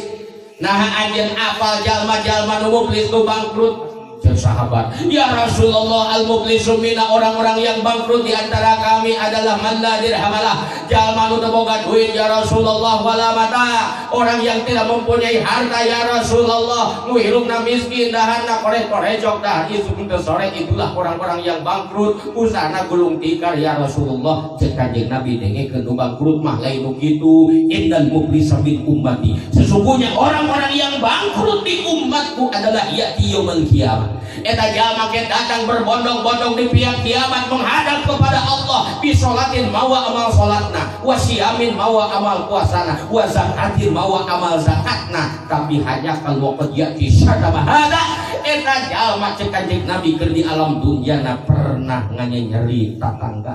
Nah, anjeun apal jalma-jalma nu muflis, nu bangkrut?" Cek sahabat, "Ya Rasulullah, al muflisu minna, orang-orang yang bangkrut di antara kami adalah man la dirhamalah, jalma nu teu boga duit ya Rasulullah, wala mata, orang yang tidak mempunyai harta ya Rasulullah, nu hirupna miskin, daharna korek-korejok, dahar isuk teu sore, itulah orang-orang yang bangkrut, usahana gulung tikar ya Rasulullah." Cek Kanjeng Nabi, "Dengekeun, nu bangkrut mah lain nu kitu. Innal muflisa min ummati, sesungguhnya orang-orang yang bangkrut di umatku adalah ya'ti yaumal kiamat, eta jalma ke datang berbondong-bondong di pihak kiamat menghadap kepada Allah, bisolatin, mawa amal salatna, wasiyamin, mawa amal puasana, wa zakatin, mawa amal zakatna, tapi hanya kalau qad ya'ti syatama hada, eta jalma cek Kanjeng Nabi keur di alam dunia na pernah nganyenyeri tatangga,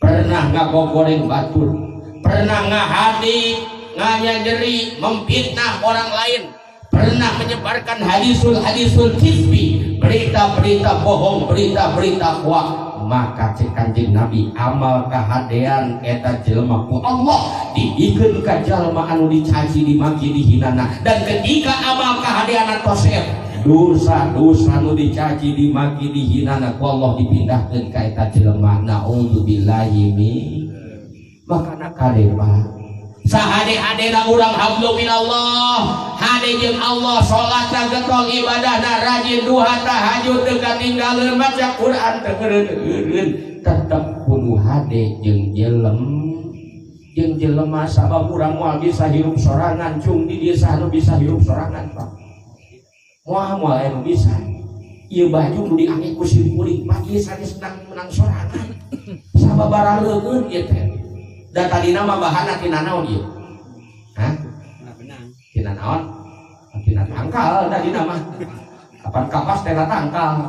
pernah ngagogoreng batur, pernah ngahadi, nganyeri, memfitnah orang lain, pernah menyebarkan hadisul hadisul kizbi, berita-berita bohong, berita-berita hoak. Maka cek Kanjeng Nabi, amal kahadean eta jelema ku Allah dibikeun ka jalma anu dicaci, dimaki, dihinana. Dan ketika amal kahadean tosep, dosa-dosa nu dicaci, dimaki, dihinana ku Allah dipindahkeun ka eta jelema. Naudzubillahi min. Maka kade, Pak, sahade-hadena urang hablum minallah, hade jeung Allah, salatna getol, ibadahna rajin, duha tahajud teu katinggaleun, maca Quran teu eureun, tetep kudu hade jeung jelema, sabab urang moal bisa hirup sorangan. Cung di dieu saha nu bisa hirup sorangan, Pak? Moal, moal aya nu bisa. Ieu baju nu diangge ku sim kuring pagi sanes menang sorangan, sababaraha leueun ieu teh. Da tadina mah bahanna tina naon ieu? Hah? Benang. Tina naon? Tina tangkal tadina mah. Kapan kapas tina tangkal.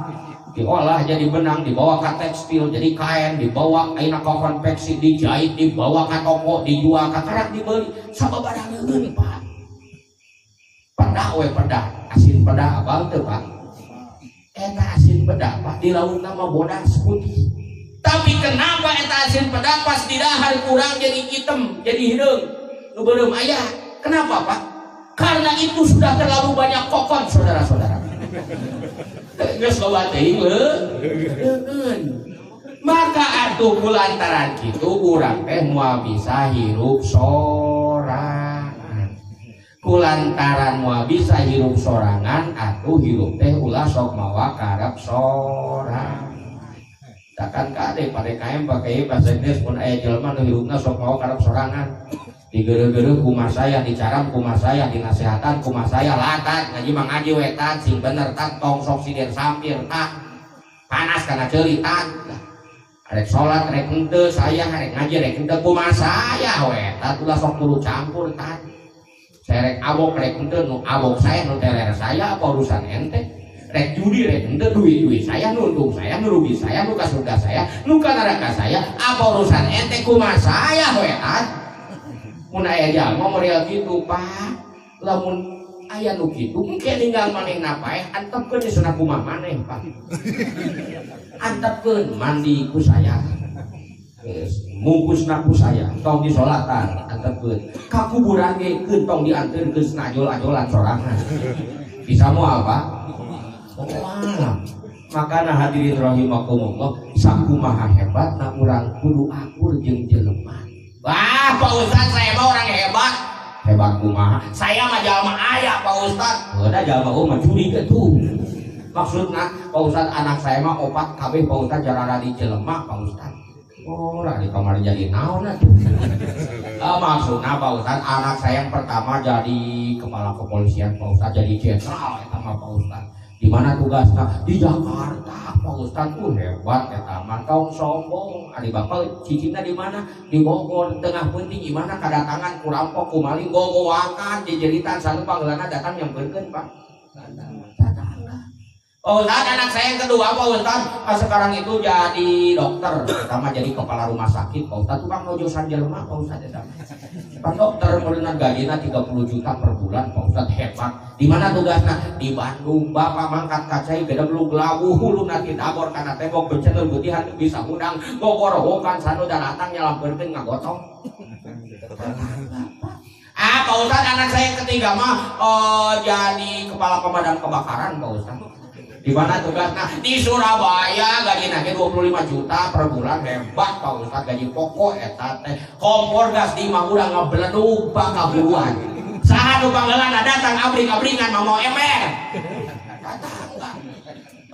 Diolah jadi benang, dibawa ke tekstil jadi kain, dibawa ayeuna ke konveksi, dijahit, dibawa ke toko, dijual ke karak dibeli. Sababaraha leueun, Pak. Pedah we pedah, asin pedah apal teu, Pak? Eta asin pedah, Pak, di laut mah bodas putih. Tapi kenapa eta asin pedah pas di dahar kurang jadi hitam, jadi hideung? Nu beureum aya. Kenapa, Pak? Karena itu sudah terlalu banyak kokon, saudara-saudara. Geus loba teuing leueun. Maka atuh kulantaran kitu urang teh moal bisa hirup sorangan. Kulantaran moal bisa hirup sorangan, atuh hirup teh ulah sok mawa karep sorangan. Takkan kade pada KM pakai bahasa Inggris pun aya jelema nu hirupna sok mawa karep sorangan. Digeureuh-geureuh kumaha saya, dicaram kumaha saya, dinasehatan kumaha saya, latat ngaji mah ngaji we tat, sing bener tat, tong sok sidir sampir tat. Panas kana ceuli tat. Rek salat rek henteu saya, rek ngaji rek henteu kumaha saya we tat, ulah sok turu campur tat. Saya rek abok rek henteu, nu abok saya, nu teler saya, apa urusan ente? Rek judi rek henteu, duit-duit saya, nu untung saya, nu rugi saya, nu ka surga saya, nu ka neraka saya, apa urusan ente? Kumaha saya we tat. Mun aya jalma model kitu, Pak, lamun Aya nu kitu engke ninggal manehna paeh, antepkeun di sana kumaha maneh, Pak. Antepkeun, mandi ku saya. Geus, mungkusna ku saya, tong disolatan, antepkeun. Ka kuburan ge keun tong dianteurkeun ajol-ajolan sorangan. Bisa moal, Pak? Moal. Makana hadirin rahimakumullah, sakumaha hebatna urang kudu akur jeung jelema. Wah, Pak Ustad, saya mah orang hebat. Hebat kumaha? Saya mah jalma aya, Pak Ustad. Udah jalma mah curi tuh. Maksudna, Pak Ustad, anak saya mah opat kabeh, Pak Ustad, jarara di jelema, Pak Ustad. Oh, lah di kamar jadi naon atuh. Ah, maksudna Pak Ustad, anak saya yang pertama jadi kepala kepolisian, Pak Ustad, jadi jenderal eta mah, Pak Ustad. Di mana tugasnya? Di Jakarta, Pak Ustad. Tuh hebat eta mah, tong sombong. Ari bapak cicingna di mana? Di Bogor. Tengah penting gimana kedatangan ku rampok, ku maling gogoakan jejeritan sanu panggeulana datang nyamperkeun, Pak. Tetangga. Pak Ustad, anak saya yang kedua, Pak Ustad, ah, sekarang itu jadi dokter, pertama jadi kepala rumah sakit, Pak Ustad, tukang nojosan jelema, Pak Ustad, eta. Pak dokter meureunan gajina 30 juta per bulan, Pak Ustad, hebat. Di mana tugasnya? Di Bandung. Bapak mangkat ka cai gedeblug labuh huluna tidagor kana tembok becenel gutihan bisa hudang gogorowokan sanu datang nyalampeurkeun ngagotong. Ah, Pak Ustad, anak saya yang ketiga mah jadi kepala pemadam kebakaran, Pak Ustad. Di mana tugasnya? Di Surabaya, gaji nage 25 juta per bulan, hebat Pak Ustad, gaji pokok eta teh. Kompor gas di imah urang ngebeledug Pak kaburuan. Saha nu panggeulana datang abring-abringan mau ember. Tetangga.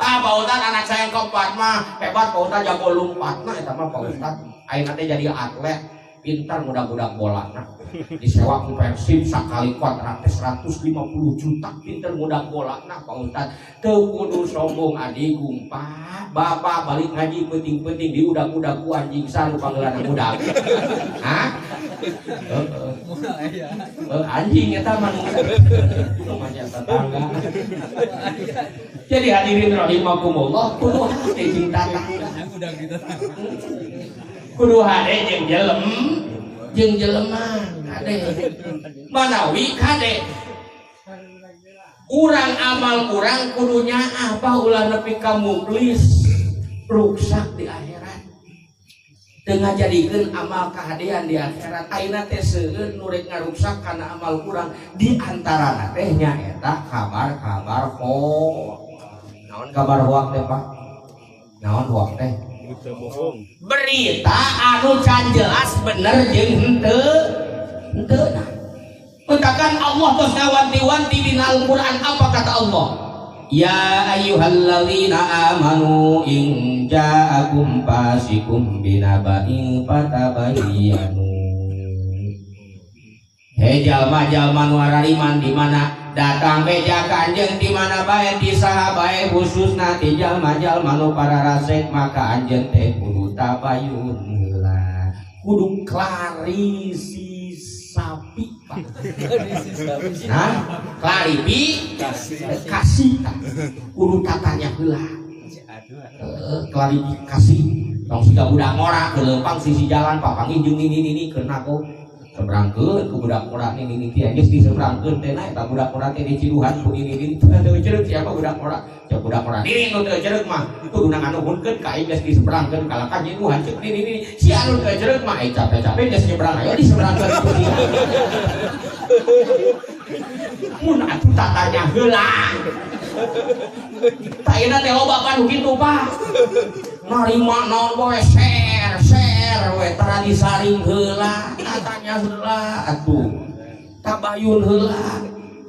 Ah, Pak Ustad, anak saya yang keempat mah hebat, Pak Ustad, jago lompat. Nah, eta mah Pak Ustad, ayeuna teh jadi atlet, pintar mudah-mudah bola. Nah, disewa ku Persib sakali kontrak teh 150 juta, pinter mudah bola. Nah, Pak Ustad, teu kudu sombong adigung, Pak. Bapak balik ngaji penting-penting diudag-udag ku anjing saru panggeulana budak. Hah? Heeh. Anjing eta mah rumahnya tetangga. Jadi hadirin rahimakumullah, kudu hade jeung tetangga. Kudu hade jeung jelem, jeung jelema kade. Manawi kade urang amal urang kudu nyaah, Pak, ulah nepi ka muflis ruksak di akhirat. Teu ngajadikeun amal kahadean di akhirat. Ayeuna teh seueur nu rek ngaruksak kana amal urang, di antarana teh nyaeta kabar-kabar hoak. Naon kabar hoak teh, Pak? Naon hoak teh? Berita bohong. Berita anu can jelas bener jeung henteu. Henteu nah. Mentakan Allah tos ngawanti-wanti dina Al-Qur'an, apa kata Allah? Ya ayyuhalladzina amanu in ja'akum fasikum binaba'in fatabayyanu. Hei jalma-jalma nu arariman, di mana datang beja kanjeng di mana bae di saha bae, khususna ti jalma-jalma nu pararasek, maka anjeun teh kudu tabayun heula, kudu klarisi sapi, Pak. Nah, klarifikasi tah. Kudu tatanya heula. Heeh, klarifikasi. Tong siga budak ngora ke leumpang sisi jalan papanggih jeung ini ini keuna kok seberangkeun ku budak ngora ini ini teh geus diseberangkeun teh. Nah, eta budak ngora teh diciduhan ku ini ini teu cereuk. Siapa budak ngora? Cek budak ngora ini nu teu cereuk mah kudu nganuhunkeun ka aing geus diseberangkeun kalahka nyiduhan cek ini ini. Si anu teu cereuk mah ai capek-capek geus nyebrang, ayo diseberangkeun ku dia. Mun atuh tatanya heula. Tah, ayeuna teh loba kan kitu, Pak, narima naon we share share we, tara disaring heula, tatanya heula atuh, tabayun heula.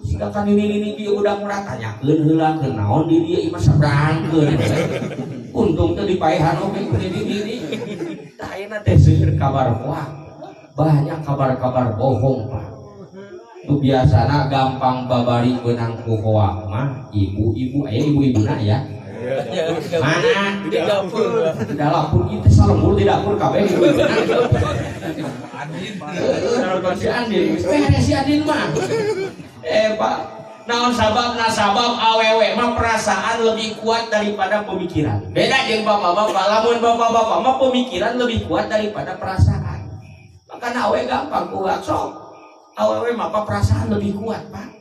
Siga kan ini dia udah murah, tanyakeun heula kunaon di dieu ieu mah, seberangkeun. Untung teh dipaehan oge ku di ini. Tah, ayeuna teh seueur kabar hoak, banyak kabar-kabar bohong, Pak. Itu biasana gampang babari beunang ku hoak mah ibu-ibu. Aya ibu-ibuna ya? Mana? Di dapur. Di dapur itu salembur di dapur kabeh ibu-ibuna. Si Andin, beres si Andin mah. Eh, Pak, naon sababna? Sabab awewe mah perasaan lebih kuat daripada pemikiran. Beda jeung bapak-bapak, lamun bapak-bapak mah pemikiran lebih kuat daripada perasaan. Makanya awewe gampang kuat sok. Awewe mah perasaan lebih kuat, Pak.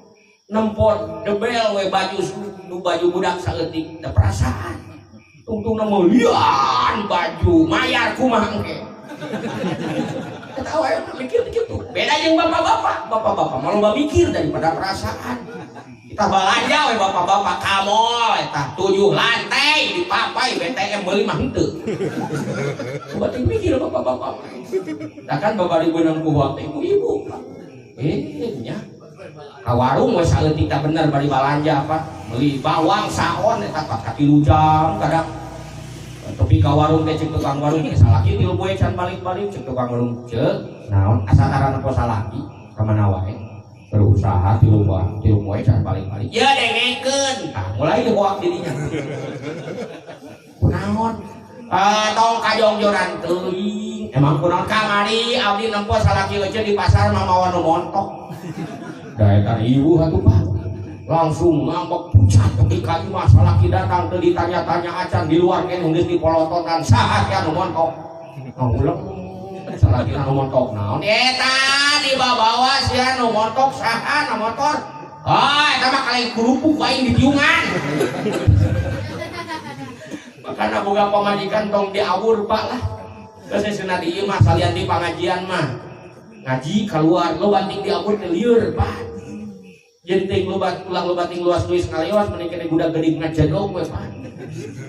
Nempot debel we baju nu baju budak saeutik da perasaan. Tungtungna meulian baju mayar kumaha engke. Eta wae mikir kitu. Beda jeung bapak-bapak, bapak-bapak mah loba mikir daripada perasaan. Kita balanja we bapak-bapak ka mall eta 7 lantai dipapai BTM meuli mah henteu. Coba teh mikir bapak-bapak. Da kan babari beunang ku waktu ibu-ibu. Nya. Ka warung we saeutik tah bener bari balanja apa meuli bawang saon eta ka 3 jam kadang. Tapi ka warung teh cek tukang warung teh salaki 3 poe can balik-balik cek tukang warung ceuk naon asa tarana po salaki ka mana wae berusaha 3 poe can balik-balik ya dengekeun tah mulai dihoak dirinya kunaon tong kajongjoran teuing emang kunaon kamari abdi nempo salaki euceun di pasar mah mawa nu montok da eta riweuh atuh Pak langsung ngambek pucat tepi ka imah salaki datang teu ditanya-tanya acan di luar keneh geus dipolototan saha teh anu montok nguleng salaki anu montok naon eta dibawa sia nu montok saha nu motor ah eta mah kaleng kerupuk aing ditiungan makana boga pamajikan tong diawur Pak lah geus cenah di ieu mah salian di pangajian mah ngaji keluar lo banting diawur teh lieur Pak jenting lobat ulah lobating luas luis ngaliwat mending kene budak geuning ngajedog we Pak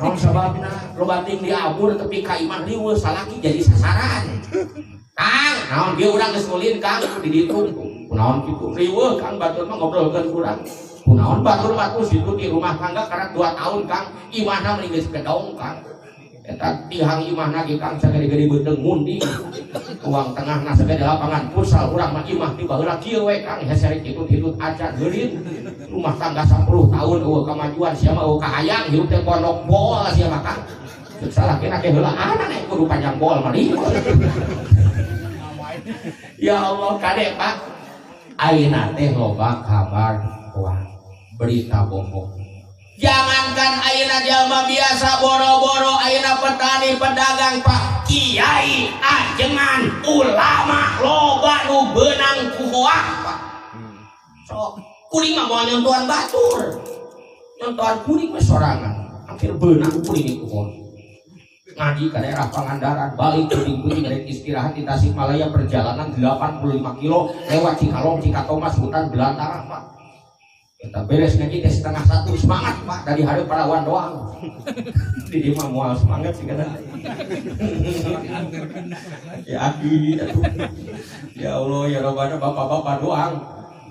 naon sababna lobating diabur tepi ka imah riweuh salaki jadi sasaran Kang naon bieu urang geus ulin Kang di ditu kunaon kitu riweuh Kang batur mah ngobrolkeun urang kunaon batur mah tuh situ di rumah tangga karena 2 tahun Kang imahna mending geus gedong Kang eta tihang imahna ge Kang sagede-gede beuteung ngundi uang tengahna sagede lapangan futsal urang mah imah di baheula kieu we Kang hese hitut-hitut acan geurin rumah tangga 10 tahun eueuh kamajuan sia mah eueuh kahayang hirup teh pondok bol sia mah Kang ceuk salakina ge heula anak kudu panjang bol mah ya Allah kade Pak ayeuna teh loba kabar hoax berita bohong. Jangankan ayeuna jalma biasa boro-boro ayeuna petani pedagang Pak kiai ajengan ulama loba nu beunang ku hoak Pak. Sok kuring mah moal nyontohan batur. Nyontohan kuring mah sorangan. Akhir beunang kuring ku hoak. Ngaji ke daerah Pangandaran, balik kuring-kuring rek istirahat di Tasikmalaya perjalanan 85 kilo lewat Cikalong, Cikatomas, hutan belantara Pak. Kita beres ngaji teh 12:30 semangat Pak dari hari parawan doang. Di mah moal semangat sih kana. Ya aki ya Allah ya Rabbana bapak-bapak doang.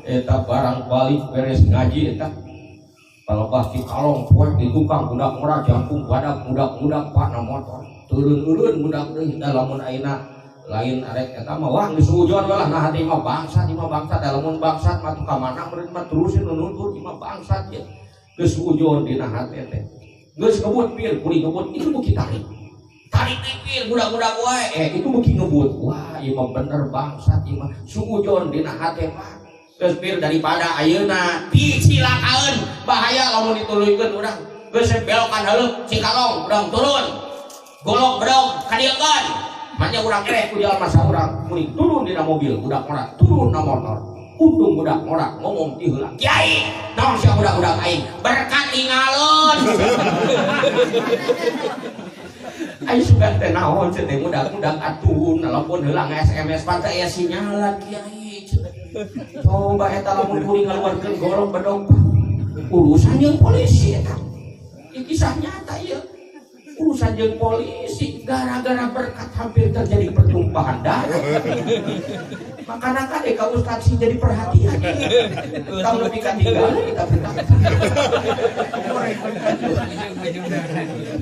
Eta barang balik beres ngaji eta palebah Cikalong poek di tukang budak murah jangkung badak budak-budak Pak na motor. Turun-turun budak deui da lamun ayeuna lain arek eta mah wah geus suujon lah nah hati mah bangsat imah bangsat da lamun bangsat mah ka mana meureun mah terusin nu nutur imah bangsat ya geus suujon dina hate teh geus ngebut pir kuring ngebut itu beuki tarik tarik pir budak-budak wae itu beuki ngebut wah ieu mah bener bangsat ieu mah suujon dina hate mah geus pir daripada ayeuna dicilakaeun bahaya lamun dituluykeun urang geus belokan heuleuk Cikalong urang turun golok bedog kadieukeun manya urang ereh ku jalma saurang kuring turun dina mobil budak ngora turun na motor untung budak ngora ngomong ti heula kiai naon sia budak-budak aing berkat tinggalon aing sugan teh naon cenah teh budak-budak atuh nalapun heula nge-SMS pan teh aya sinyalan kiai coba eta lamun kuring ngaluarkeun golok bedog urusan jeung polisi eta ieu kisah nyata ieu urusan jeung polisi gara-gara berkat hampir terjadi pertumpahan darah. Makana kade ka ustad sih jadi perhatian. Kamu lebih katinggalan kita berkat.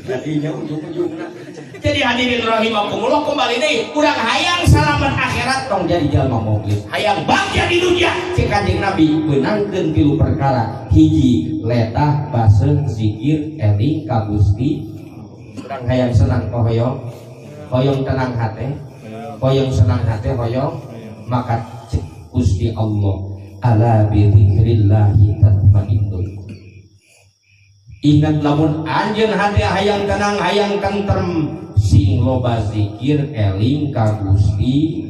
Jadinya ujung-ujungna. Jadi hadirin rahimakumullah kembali deui urang hayang salamet akhirat tong jadi jalma muklis. Hayang bagja di dunia cek Kanjeng Nabi beunangkeun 3 perkara. Hiji letah baseuh zikir eling ka Gusti. Urang hayang senang hoyong, hoyong tenang hate, hoyong senang hate hoyong, maka cek Gusti Allah ala bi dzikrillahi tatmainnul qulub. Ingat lamun anjeun hate hayang tenang hayang tentrem sing loba zikir eling ka Gusti,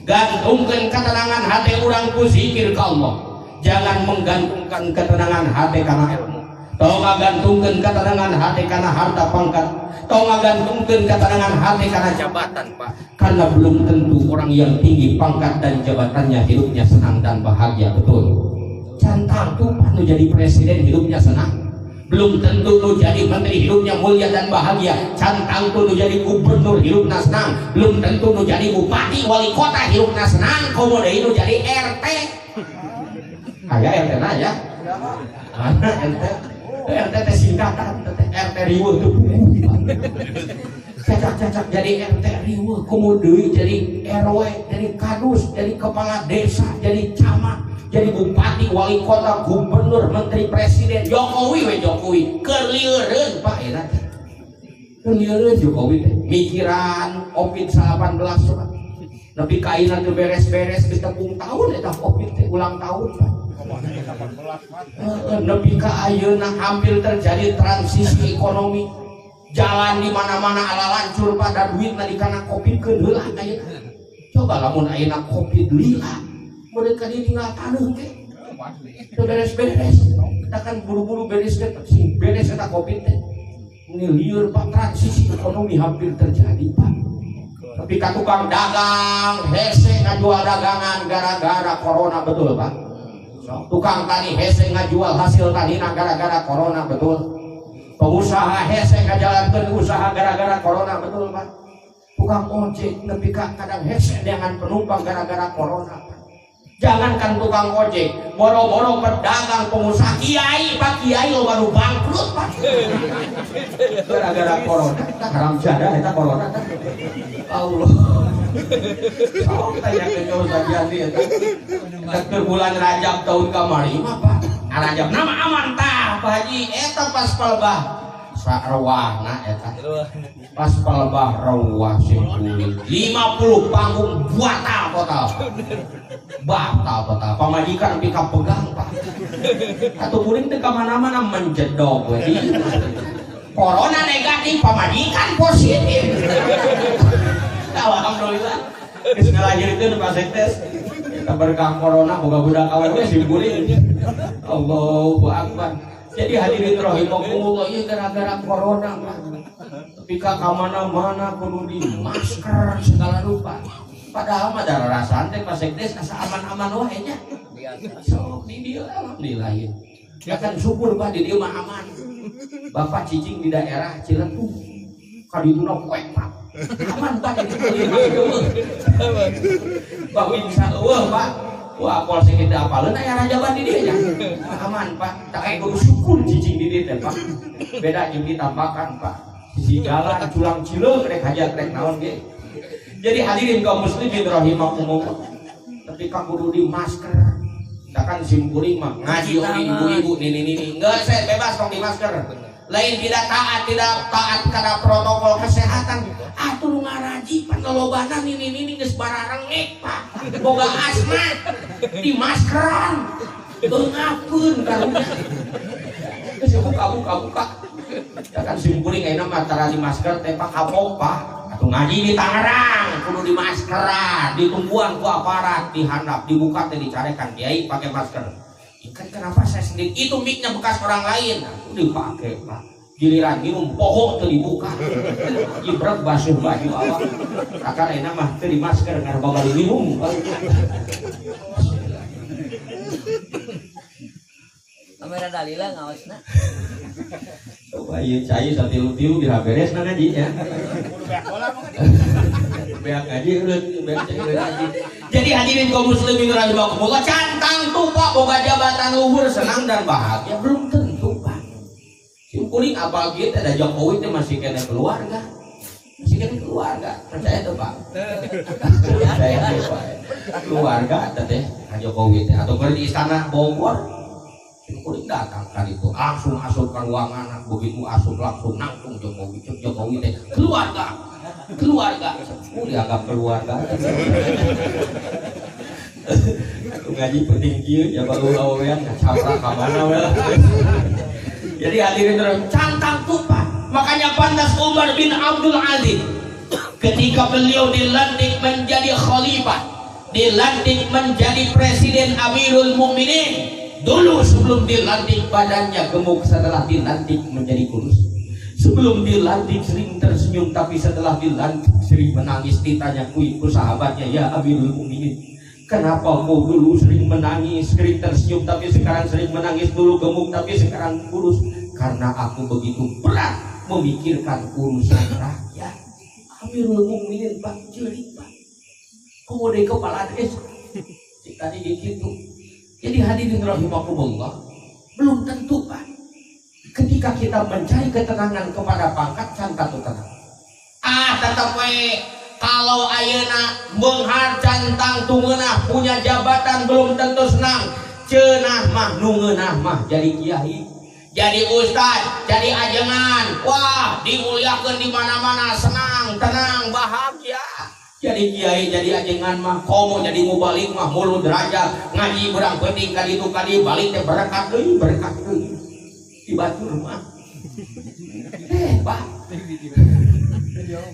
gantungkeun ketenangan hate urang ku zikir ka Allah. Jangan menggantungkan ketenangan hati karena ilmu. Tong ngagantungkeun ketenangan hati karena harta pangkat. Tong ngagantungkeun ketenangan hati karena jabatan, Pak. Karena belum tentu orang yang tinggi pangkat dan jabatannya hidupnya senang dan bahagia, betul. Can tangtu, Pak, nu jadi presiden hidupnya senang. Belum tentu nu jadi menteri hidupnya mulia dan bahagia. Can tangtu nu jadi gubernur hidupnya senang. Belum tentu nu jadi bupati, wali kota hidupnya senang. Komo deui nu jadi RT. Aya RT na ya? Mana RT? RT teh singkatan teh, RT riweuh teu puguh. Cacak-cacak jadi RT riweuh, komo deui jadi RW, jadi kadus, jadi kepala desa, jadi camat, jadi bupati, wali kota, gubernur, menteri, presiden. Jokowi we, Jokowi keur lieureun, Pak, eta teh. Keur lieureun Jokowi teh mikiran Covid-19, Pak. Nepi ka ayeuna teu beres-beres, geus tepung tahun eta Covid teh, ulang tahun, Pak. Heeh, nepi ka ayeuna hampir terjadi transisi ekonomi. Jalan di mana-mana ala lancur pada duitna dikana Covid keun heula ayeuna. Coba lamun ayeuna Covid lila, mereka ditinggal taneuh ge. Teu beres-beres. Kita kan buru-buru beres teh, sing beres eta Covid teh. Ini lieur, Pak, transisi ekonomi hampir terjadi, Pak. Tapi ka tukang dagang hese ngajual dagangan gara-gara corona, betul, Pak. So, tukang tani hese ngajual hasil tanina gara-gara corona, betul. Pengusaha hese ngajalankeun usaha gara-gara corona, betul, Pak. Tukang ojek nepi ka kadang hese dengan penumpang gara-gara corona, Pak. Jangankan tukang ojek, boro-boro pedagang, pengusaha, kiai, Pak, kiai lo baru bangkrut, Pak, gara-gara corona. Kita haram jadah eta corona tah. Allah. Sok tanya ke Ustaz Yandi eta. Eta bulan Rajab tahun kamari mah, Pak. Rajab nama aman tah, Pak Haji, eta pas palebah sarwahna eta. Pas palebah rawah simkuring 50 panggung batal total. Batal total. Pamajikan nepi ka pegang, Pak. Atuh kuring teh ka mana-mana menjedog we. Corona negatif, pamajikan positif. Alhamdulillah. Geus ngalahirkeun Pak Sekdes. Eta berkah corona boga budak awewe simkuring. Allahu Akbar. Jadi hadirin rahimakumullah, ieu gara-gara corona, Pak. Tapi ka mana-mana kudu di masker segala rupa. Padahal mah darah rasaan teh, Pak Sekdes, asa aman-aman wae nya. Sok di dieu alhamdulillah ieu. Ya kan syukur, Pak, di dieu mah aman. Bapak cicing di daerah Ciletuh. Kadituna poek, Pak. Aman, Pak, di dieu mah eueuh. Babinsa eueuh, Pak. Wah, polsek kita apaleun aya rajaban di dieu nya. Aman, Pak. Tak kudu syukur cicing di dieu teh, Pak. Beda jeung ditampakan, Pak. Sisi jalan culang cileung rek hajat rek naon ge. Jadi hadirin kaum muslimin rahimakumullah. Tapi kudu di masker. Kita kan simkuring mah ngaji oge ibu-ibu nini nini. Enggak, saya bebas tong di masker. Lain tidak taat, tidak taat karena protokol kesehatan. Atuh nu ngaraji pan lolobana nini nini geus bararengek, Pak. Boga asma di maskeran. Beungapeun karunya. Geus buka buka buka. Ya kan simkuring ayeuna mah tara di masker teh, Pak, kapok, Pak. Atuh ngaji di Tangerang kudu di maskeran, ditungguan ku aparat di handap, dibuka teh dicarekan, kiai pakai masker. Ikan kenapa saya sendiri itu micnya bekas orang lain, nah, itu dipakai, Pak. Giliran minum poho teu dibuka. Jibret basuh baju awak. Akan ayeuna mah teu di masker ngan babari minum. Kamera dalila ngaosna. Coba ieu cai satilu-tilu geura beres na ngaji ya. Beak ngaji udah beak cai udah ngaji. Jadi hadirin kaum muslimin rahimakumullah, can tangtu, Pak, boga jabatan luhur senang dan bahagia belum tentu, Pak. Sim kuring apal kieu teh da Jokowi teh masih kena keluarga. Masih kena keluarga. Percaya tuh, Pak? Percaya tuh, Pak. Keluarga teh Pak Jokowi teh atau di istana Bogor. Sim kuring datang kan itu langsung asup ke ruangan, begitu asup langsung nangtung Jokowi. Cek Jokowi teh keluarga, keluarga, dianggap keluarga. Atuh ngaji penting kieu ya, baru awean ngacaprak ka mana we lah. Jadi hadirin can tangtu, Pak. Makanya pantas Umar bin Abdul Aziz ketika beliau dilantik menjadi khalifah, Dilantik menjadi presiden, Amirul Mukminin. Dulu sebelum dilantik badannya gemuk, setelah dilantik menjadi kurus. Sebelum dilantik sering tersenyum, tapi setelah dilantik sering menangis. Ditanya ku sahabatnya, "Ya Amirul Mukminin, kenapa kau dulu sering menangis, sering tersenyum, tapi sekarang sering menangis? Dulu gemuk, tapi sekarang kurus?" "Karena aku begitu berat memikirkan urusan rakyat." Amirul Mukminin, Pak, ceuli, Pak. Kemudian kepala desa tadi gitu. Jadi hadirin rahimakumullah, belum tentu, Pak. Ketika kita mencari ketenangan kepada pangkat, can tangtu tenang. Ah, tetap we kalau ayeuna beunghar can tangtu ngeunah, punya jabatan belum tentu senang. Cenah mah nu ngeunah mah jadi kiai, jadi ustad, jadi ajengan, wah, dimuliakan di mana-mana, senang, tenang, bahagia. Jadi kiai, jadi ajengan mah, komo jadi mubalig mah, mulud raja, ngaji berang penting kali itu kali balik teh berkat deui, berkat deui di batur mah. Eh, Pak,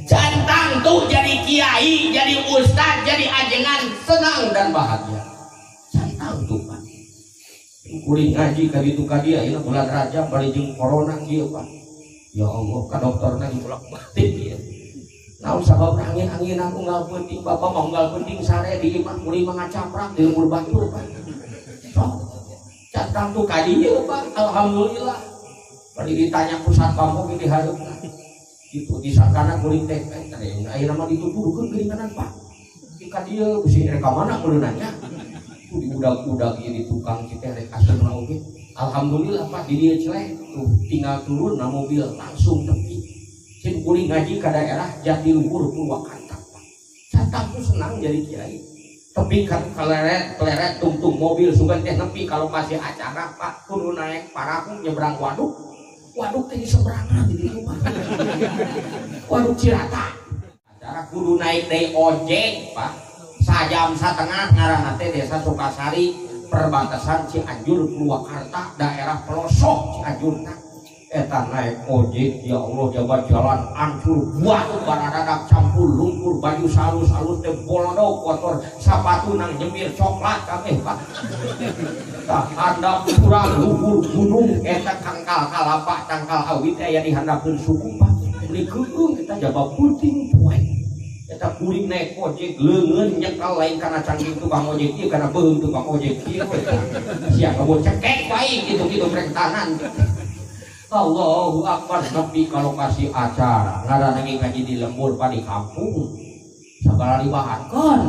can tangtu jadi kiai, jadi ustad, jadi ajengan senang dan bahagia. Can tangtu, Pak. Kuring ngaji ka ditu ka dieu, ayeuna bulan Rajab bari jeung corona kieu, Pak. Ya Allah, ka dokterna dibolak balik ieu. Naon sabab? Angin-anginan unggal peuting. Bapak mah unggal peuting sare di imah, kuring mah ngacaprak di lembur batur, Pak. Sok can tangtu ka dieu, Pak. Alhamdulillah. Bari ditanya ku satpam oge di hareupna. Itu disangkana kuring teh tadi ayeuna mah dituturkeun geuninganan, Pak. Di ka dieu bisi rek ka mana meunanya. Tuh di udag-udag ieu di tukang kita rek asupna oge. Alhamdulillah, Pak, di dieu celeh tuh tinggal turun na mobil langsung tepi. Cing kuring ngaji ka daerah Jatiluhur, Purwakarta, Pak. Can tangtu senang jadi kiai. Tapi kan keleret keleret tungtung mobil sugan teh nepi kalau masih acara, Pak, kudu naik parahu nyebrang waduk. Waduk teh di seberangan di rumah. Waduk Cirata. Acara kudu naik dari ojek, Pak. Sajam setengah. Ngaranna teh Desa Sukasari, perbatasan Cianjur Purwakarta, daerah pelosok Cianjur. Eta naik ojek, ya Allah, jabat jalan ancur, batu baradadak campur lumpur, baju salus-salus teh bolodok kotor, sapatu nang nyemir coklat kabeh, Pak. Tah handap kurang luhur gunung eta tangkal kalapa, tangkal awi teh aya di handapeun suku, Pak. Beli keung kita jabab puting poe eta kuring naik ojek leungeun nyekel lain kana cangking tukang ojek ieu, kana beuheung tukang ojek ieu. Sia kamu cekek baik gitu-gitu perentanan. Allahu Akbar, nepi kalau kasih acara ngaranna ge ngaji di lembur, Pak, di kampung segala dibaharkeun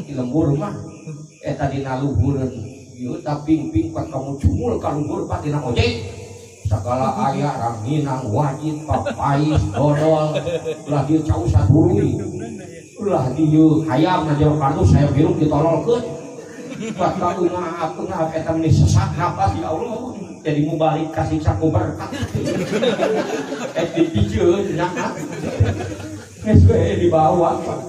di lembur mah. Eta dina luhureun ieu ta ping-ping pat kamu cumul ka luhur, Pak. Dina ojek segala aya, ranginang, wajit, papais, dodol, ulah dieu cau saturuy, ulah dieu hayam na jero kardus, hayam hirup ditololkeun. Pat kaeungap eungap eta meni sesak napas. Ya Allah, jadi mubalig kasiksa ku berkat eh dipijeun nya geus we dibawa, Pak.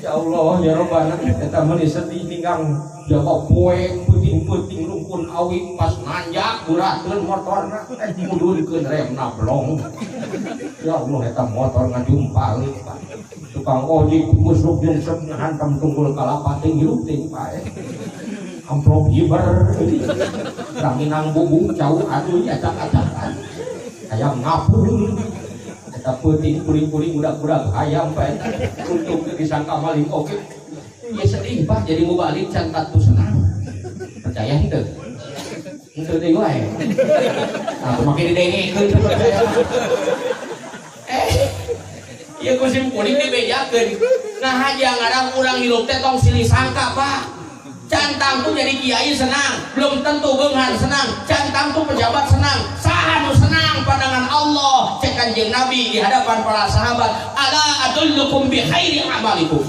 Ya Allah ya Robbana, eta meni sedih ninggang jaga poe peuting-peuting rungkun awi, pas nanjak beurateun motorna, eh mudunkeun remna blong. Ya Allah, eta motor ngajumpalik, Pak. Tukang ojek musruk jungsep ngahantam tunggul kalapa teh hirup teh, Pak. Eh, amplop hiber, ranginang bubung cau, aduh, acak-acakan, ayam ngapung eta peuting kuring-kuring budak-budak hayam, Pak. Eta untung disangka maling oke ya. Sedih, Pak. Jadi mubalig can tangtu senang. Percaya henteu? Henteu deui wae. Nah, make didengekeun teu percaya. Eh, ieu ku sim kuring dibejakeun. Nah, haja ngarang urang hirup teh tong silih sangka, Pak. Can tangtu jadi kiai senang, belum tentu beunghar senang. Can tangtu pejabat senang. Saha nu senang pandangan Allah? Cek Kanjeng Nabi di hadapan para sahabat, "Ala adullukum bi khairi amalikum?"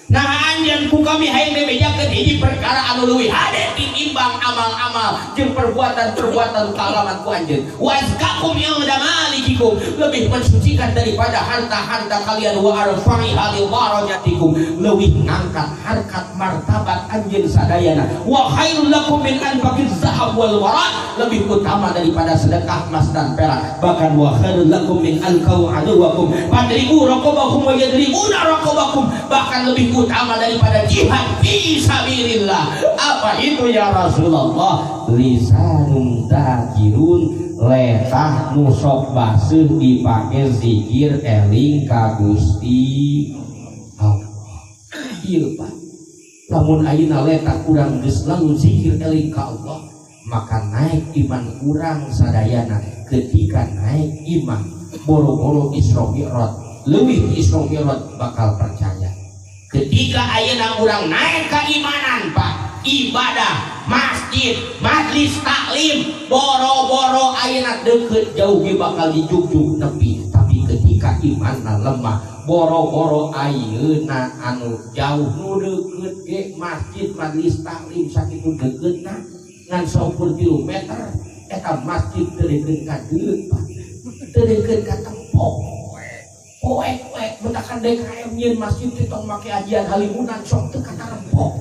Nah, anjeun ku kami hayang dibejakeun hiji perkara anu leuwih hade tinimbang amal-amal jeung perbuatan-perbuatan kaalaman ku anjeun. Wa azkakum inda malikikum, lebih mensucikan daripada harta-harta kalian, wa arfa'i halil darajatikum, leuwih ngangkat harkat martabat. ka anjeun sadayana. Wa khairul lakum min anfaqiz zahab wal waraq, lebih utama daripada sedekah emas dan perak. Bahkan wa khairul lakum min alqau aduwakum fadribu raqabahum wa yadribuna raqabakum, bahkan lebih utama daripada jihad fi sabilillah. Apa itu ya Rasulullah? Lisanun dzakirun, letah nu sok baseuh dipake zikir eling ka Gusti Allah. Ieu Pak, lamun ayeuna letah urang geus lalu zikir eling ka Allah, maka naik iman urang sadayana. Ketika naik iman, boro-boro Isra Mi'raj, leuwih Isra Mi'raj bakal percaya. Ketika ayeuna urang naik keimanan Pak, ibadah, masjid, majlis taklim, boro-boro ayeuna deket jauh ge bakal dijugjug nepi. Tapi ketika imanna lemah, boro-boro ayeuna anu jauh, nu deket ge masjid majlis taklim sakitu deketna ngan 10 kilometer, eta masjid teu deukeut ka deut Pak, teu deukeut ka tempo poek poek bentakan DKM nyieun masjid teh tong make ajian halimunan, sok teu katarempok.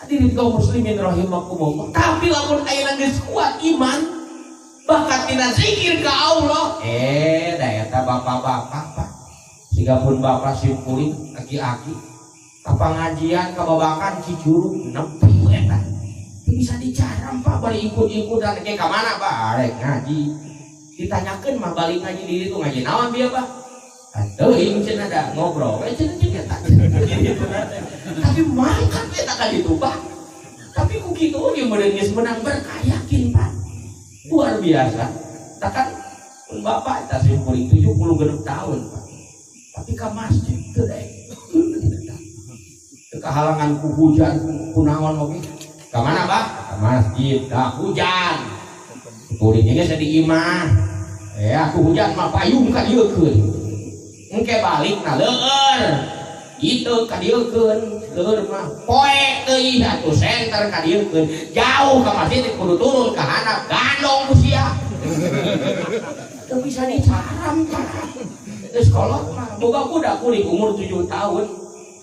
Hadirin kaum muslimin rahimakumullah, tapi lamun ayeuna geus kuat iman, bahkan tina zikir ka Allah, da eta bapak-bapak Pak, siga pun bapak simkuring aki-aki ka pangajian ka babakan Cicurug, nepi eta teu bisa dicaram Pak. Bari ikut-ikutan ke ka mana Pak? Arek ngaji. Ditanyakeun mah balik ngaji di ditu ngaji naon bieu Pak? Teuing cenah, da ngobrol we cenah jeung eta. Tapi mangkat eta ka ditu Pak. Tapi ku kitu oge meureun geus menang berkah, yakin Pak. Luar biasa. Takan pun bapak eta simkuring 76 tahun Pak. Tapi ka masjid teu daek. Teu kahalangan ku hujan ku naon oge. Ka mana Pak? Ka masjid, ka hujan. Kuring geus di imah. Ya, aku hujan mah payung ka dieukeun. Engke balik na leur. Itu ka dieukeun, leur mah poek teuing atuh senter ka dieukeun. Jauh ka masjid kudu turun ka handap, gandong ku sia. Teu bisa dicaram Pak. Geus kolot mah boga budak kuring umur 7 tahun.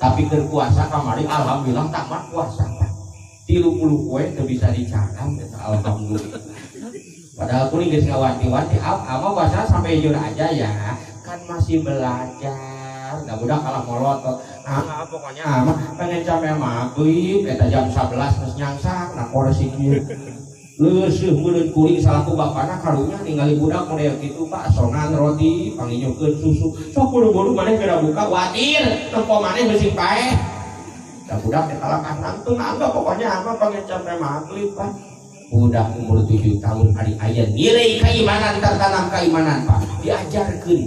Tapi keur puasa kamari alhamdulillah tamat puasa Pak. 30 poe teu bisa dicaram eta, alhamdulillah. Padahal kuring geus ngawanti-wanti, ama puasa sampai jur aja ya, kan masih belajar. Nah, budak kalah molotot. Nah, pokoknya ama pengen sampai maghrib, eta jam 11 geus nyangsak, nah koresi kieu. Leuseuh meureun kuring salaku bapana karunya ningali budak model kitu Pak, songan roti, panginyukeun susu. Sok buru-buru maneh geura buka, watir, nempo maneh beusi paeh. Da budak teh talakah nangtung, anggap pokoknya ama pengen sampai maghrib Pak. Budak umur 7 tahun ari aya nilai keimanan, tertanam keimanan Pak, diajarkeun,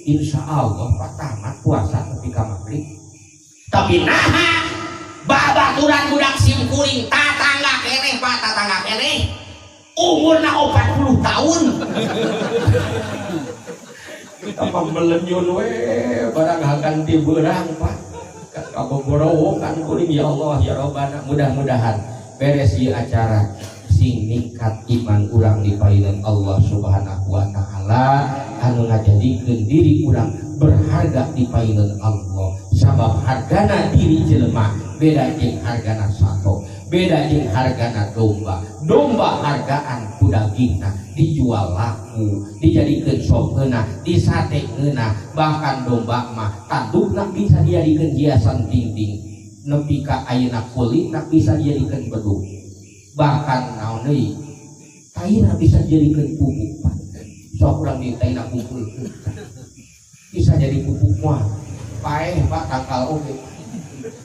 insya Allah Pak tamat puasa tapi ka maghrib. Tapi naha babaturan budak simkuring tatangga keneh Pak, tatangga keneh umurna 40 tahun. Kita mah melenyun we barang haganti beurang Pak, kaboborowokan kuring. Ya Allah ya Robbana, mudah-mudahan beres ieu acara sing ningkat iman urang di payunan Allah Subhanahu wa taala, anu ngajadikeun diri urang berharga di payunan Allah. Sabab hargana diri jelema beda jeung hargana sato, beda jeung hargana domba. Domba hargaan ku dagingna, dijual laku, dijadikeun sop ngeunah, disate ngeunah. Bahkan domba mah tandukna bisa dijadikeun hiasan dinding, nepi ka ayeuna kulitna bisa dijadikeun beduk, bahkan naon deui, taina bisa dijadikeun pupuk Pak. Sok urang di taina kumpulkeun bisa jadi pupuk mah paeh Pak, tangkal oge.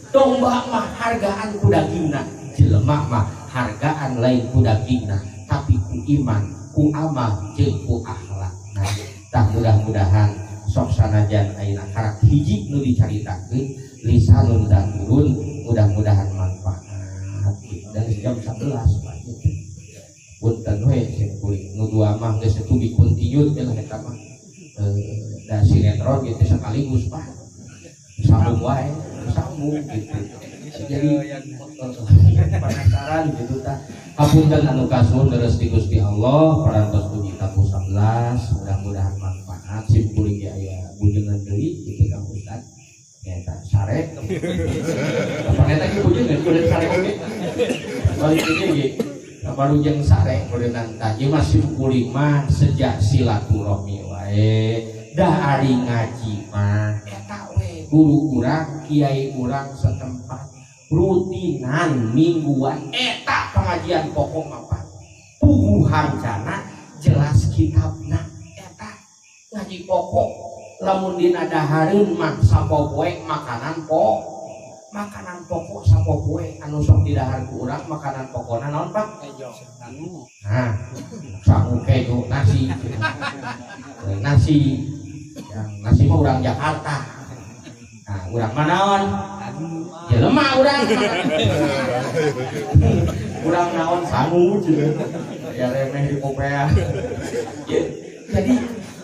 Domba mah hargaan ku dagingna, jelema mah hargaan lain ku dagingna, tapi ku iman, ku amal jeung ku akhlak. Nah, tah mudah-mudahan sok sanajan ayeuna karak hiji nu dicaritakeun lisanun dzakirun, mudah-mudahan manfaat. Dan jam 11 Pak gitu. Punten we sing kuring nu dua mah geus to be continued lah eta mah. Da sinetron gitu sekaligus Pak, sambung wae, sambung gitu. Jadi penasaran gitu tah. Hapunten anu kasuhun leres di Gusti Allah, parantos dugi ka 11, mudah-mudahan manfaat. Sim kuring ge aya bujengan deui gitu Kang Ustad. Ya. Eta sare. Kapan eta ge pujeun kudu sare oge. Balik deui ge. Baru jeung sare beunang tah ieu mah simkuring mah sejak silaturahmi wae. Dah ari ngaji mah eta we guru urang, kiai urang setempat rutinan mingguan eta pengajian pokok mah puguh hancana jelas kitabna eta ngaji pokok lamun dina dahareun mah sapopoe makanan pokok makanan pokok sapopoe anu sok didahar ku urang makanan pokokna naon Pak? Nah, sangu kejo nasi. Nasi. Yang nasi mah urang Jakarta. Nah, urang mah naon? Jelema urang. Urang naon sangu cenah. Ya remeh di popea. Jadi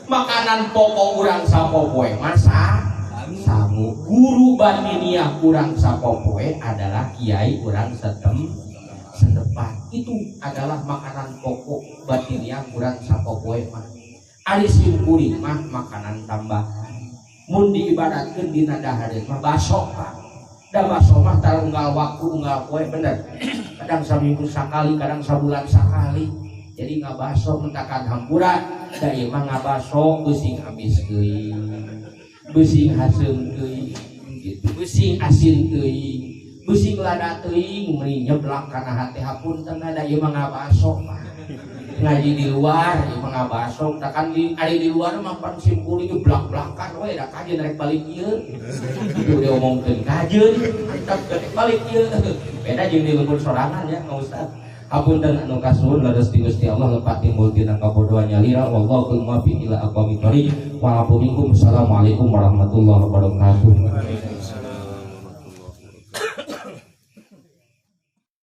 makanan pokok urang sapopoe mah sangu. Guru batiniah urang sapopoe adalah kiai urang setempat. Itu adalah makanan pokok batiniah urang sapopoe mah. Ari simkuring mah makanan tambahan. Mun diibaratkeun dina dahareun mah baso Pak. Da baso mah tar unggal waktu unggal poe bener. Kadang saminggu sakali, kadang sabulan sakali. Jadi ngabaso mentakan hampura, da ieu mah ngabaso geusing amis teuing. Beusing haseum teuing gitu. Beusing asin teuing. Beusing lada teuing meuni nyeblak kana hate hapunten da ieu mah ngabaso mah. Ngaji di luar ieu mah ngabaso, da kan di ari di luar mah pan simkuring ge blak-blakan we da kajeun rek balik ieu. Itu diomongkeun kajeun, mantap rek balik ieu. Beda jeung di lembur sorangan ya Pak Ustaz. Hapunten anu kasuhun leres di Gusti Allah lepat timbul tina kabodohan nyalira wallahu muwaffiq ila aqwamit thoriq. Wa minkum. Assalamualaikum warahmatullahi wabarakatuh.